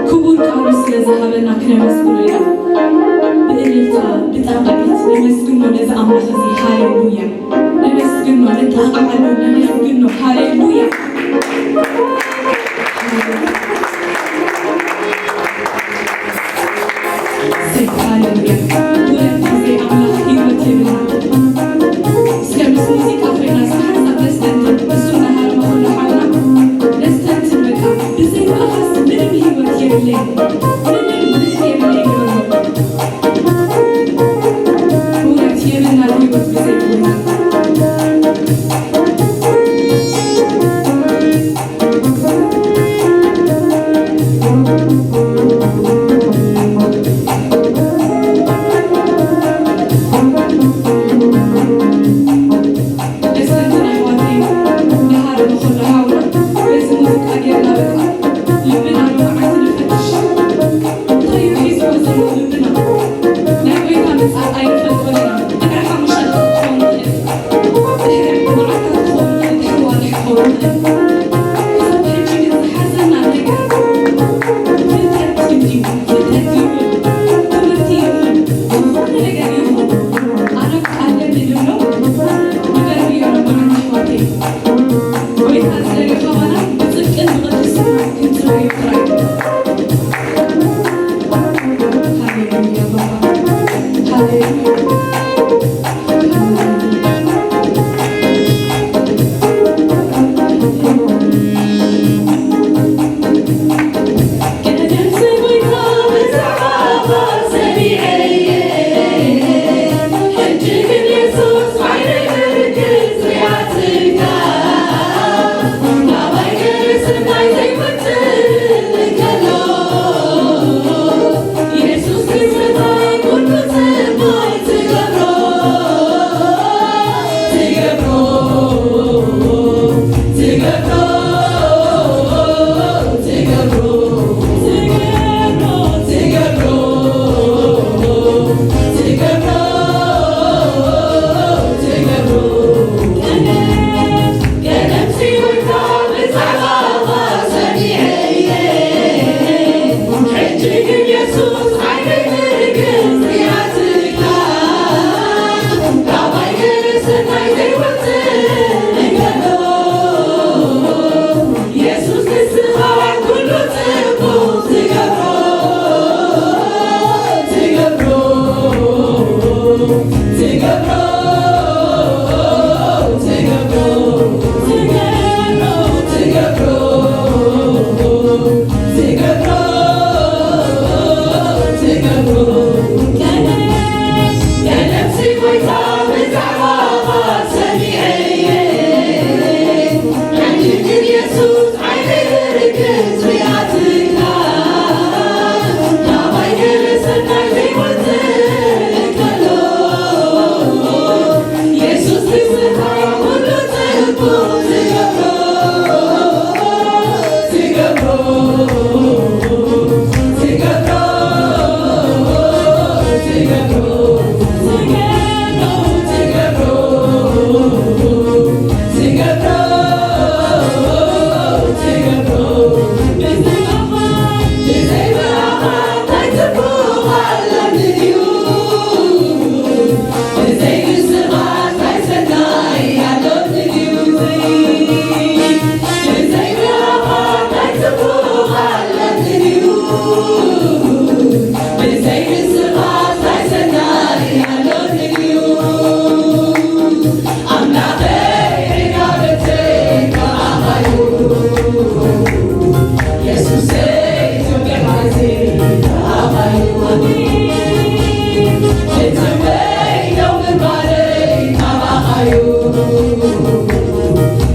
ክቡር ቃሉ ስለ ዝሃበና ክነመስግኖ ኢና። ብእልልታ፣ ብጣቕዒት ነመስግኖ ነዚ ኣምላኽ እዚ። ሃሌሉያ። ነመስግኖ፣ ንጣቕዓሉ፣ ነመስግኖ። ሃሌሉያ። ሃሌሉያ። ወለድና ዘይ ኣምላኽ ህይወት የብልና። እስከ ምስ ሙዚቃ ኮይና እዛ ሓንሳብ ደስ ተብል፣ እሱ እናሃረመ ከሎ ሓውና፣ ደስ ተብል በቃ። ብዘይ ብኣኻስ ምንም ህይወት የብለይ። ምንም፣ ምንም የብለይ ይበሎ። እውነት የብልና ህይወት ብዘይ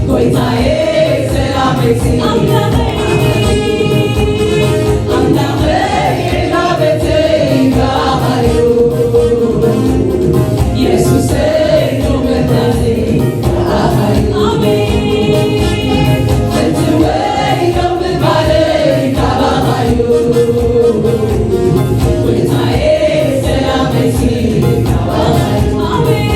ጎይታዬ ሰላመይ ኣምላኸይ ኣምላኸይ ዕላበተይ ባኻዩ ኢየሱሰይ ዶመታተይ ባኻዩ ኣሜን ፍትወይ ዶመባለይ ካባኻዩ ጎይታዬ ሰላመይሲ ካባኻዩ ኣሜን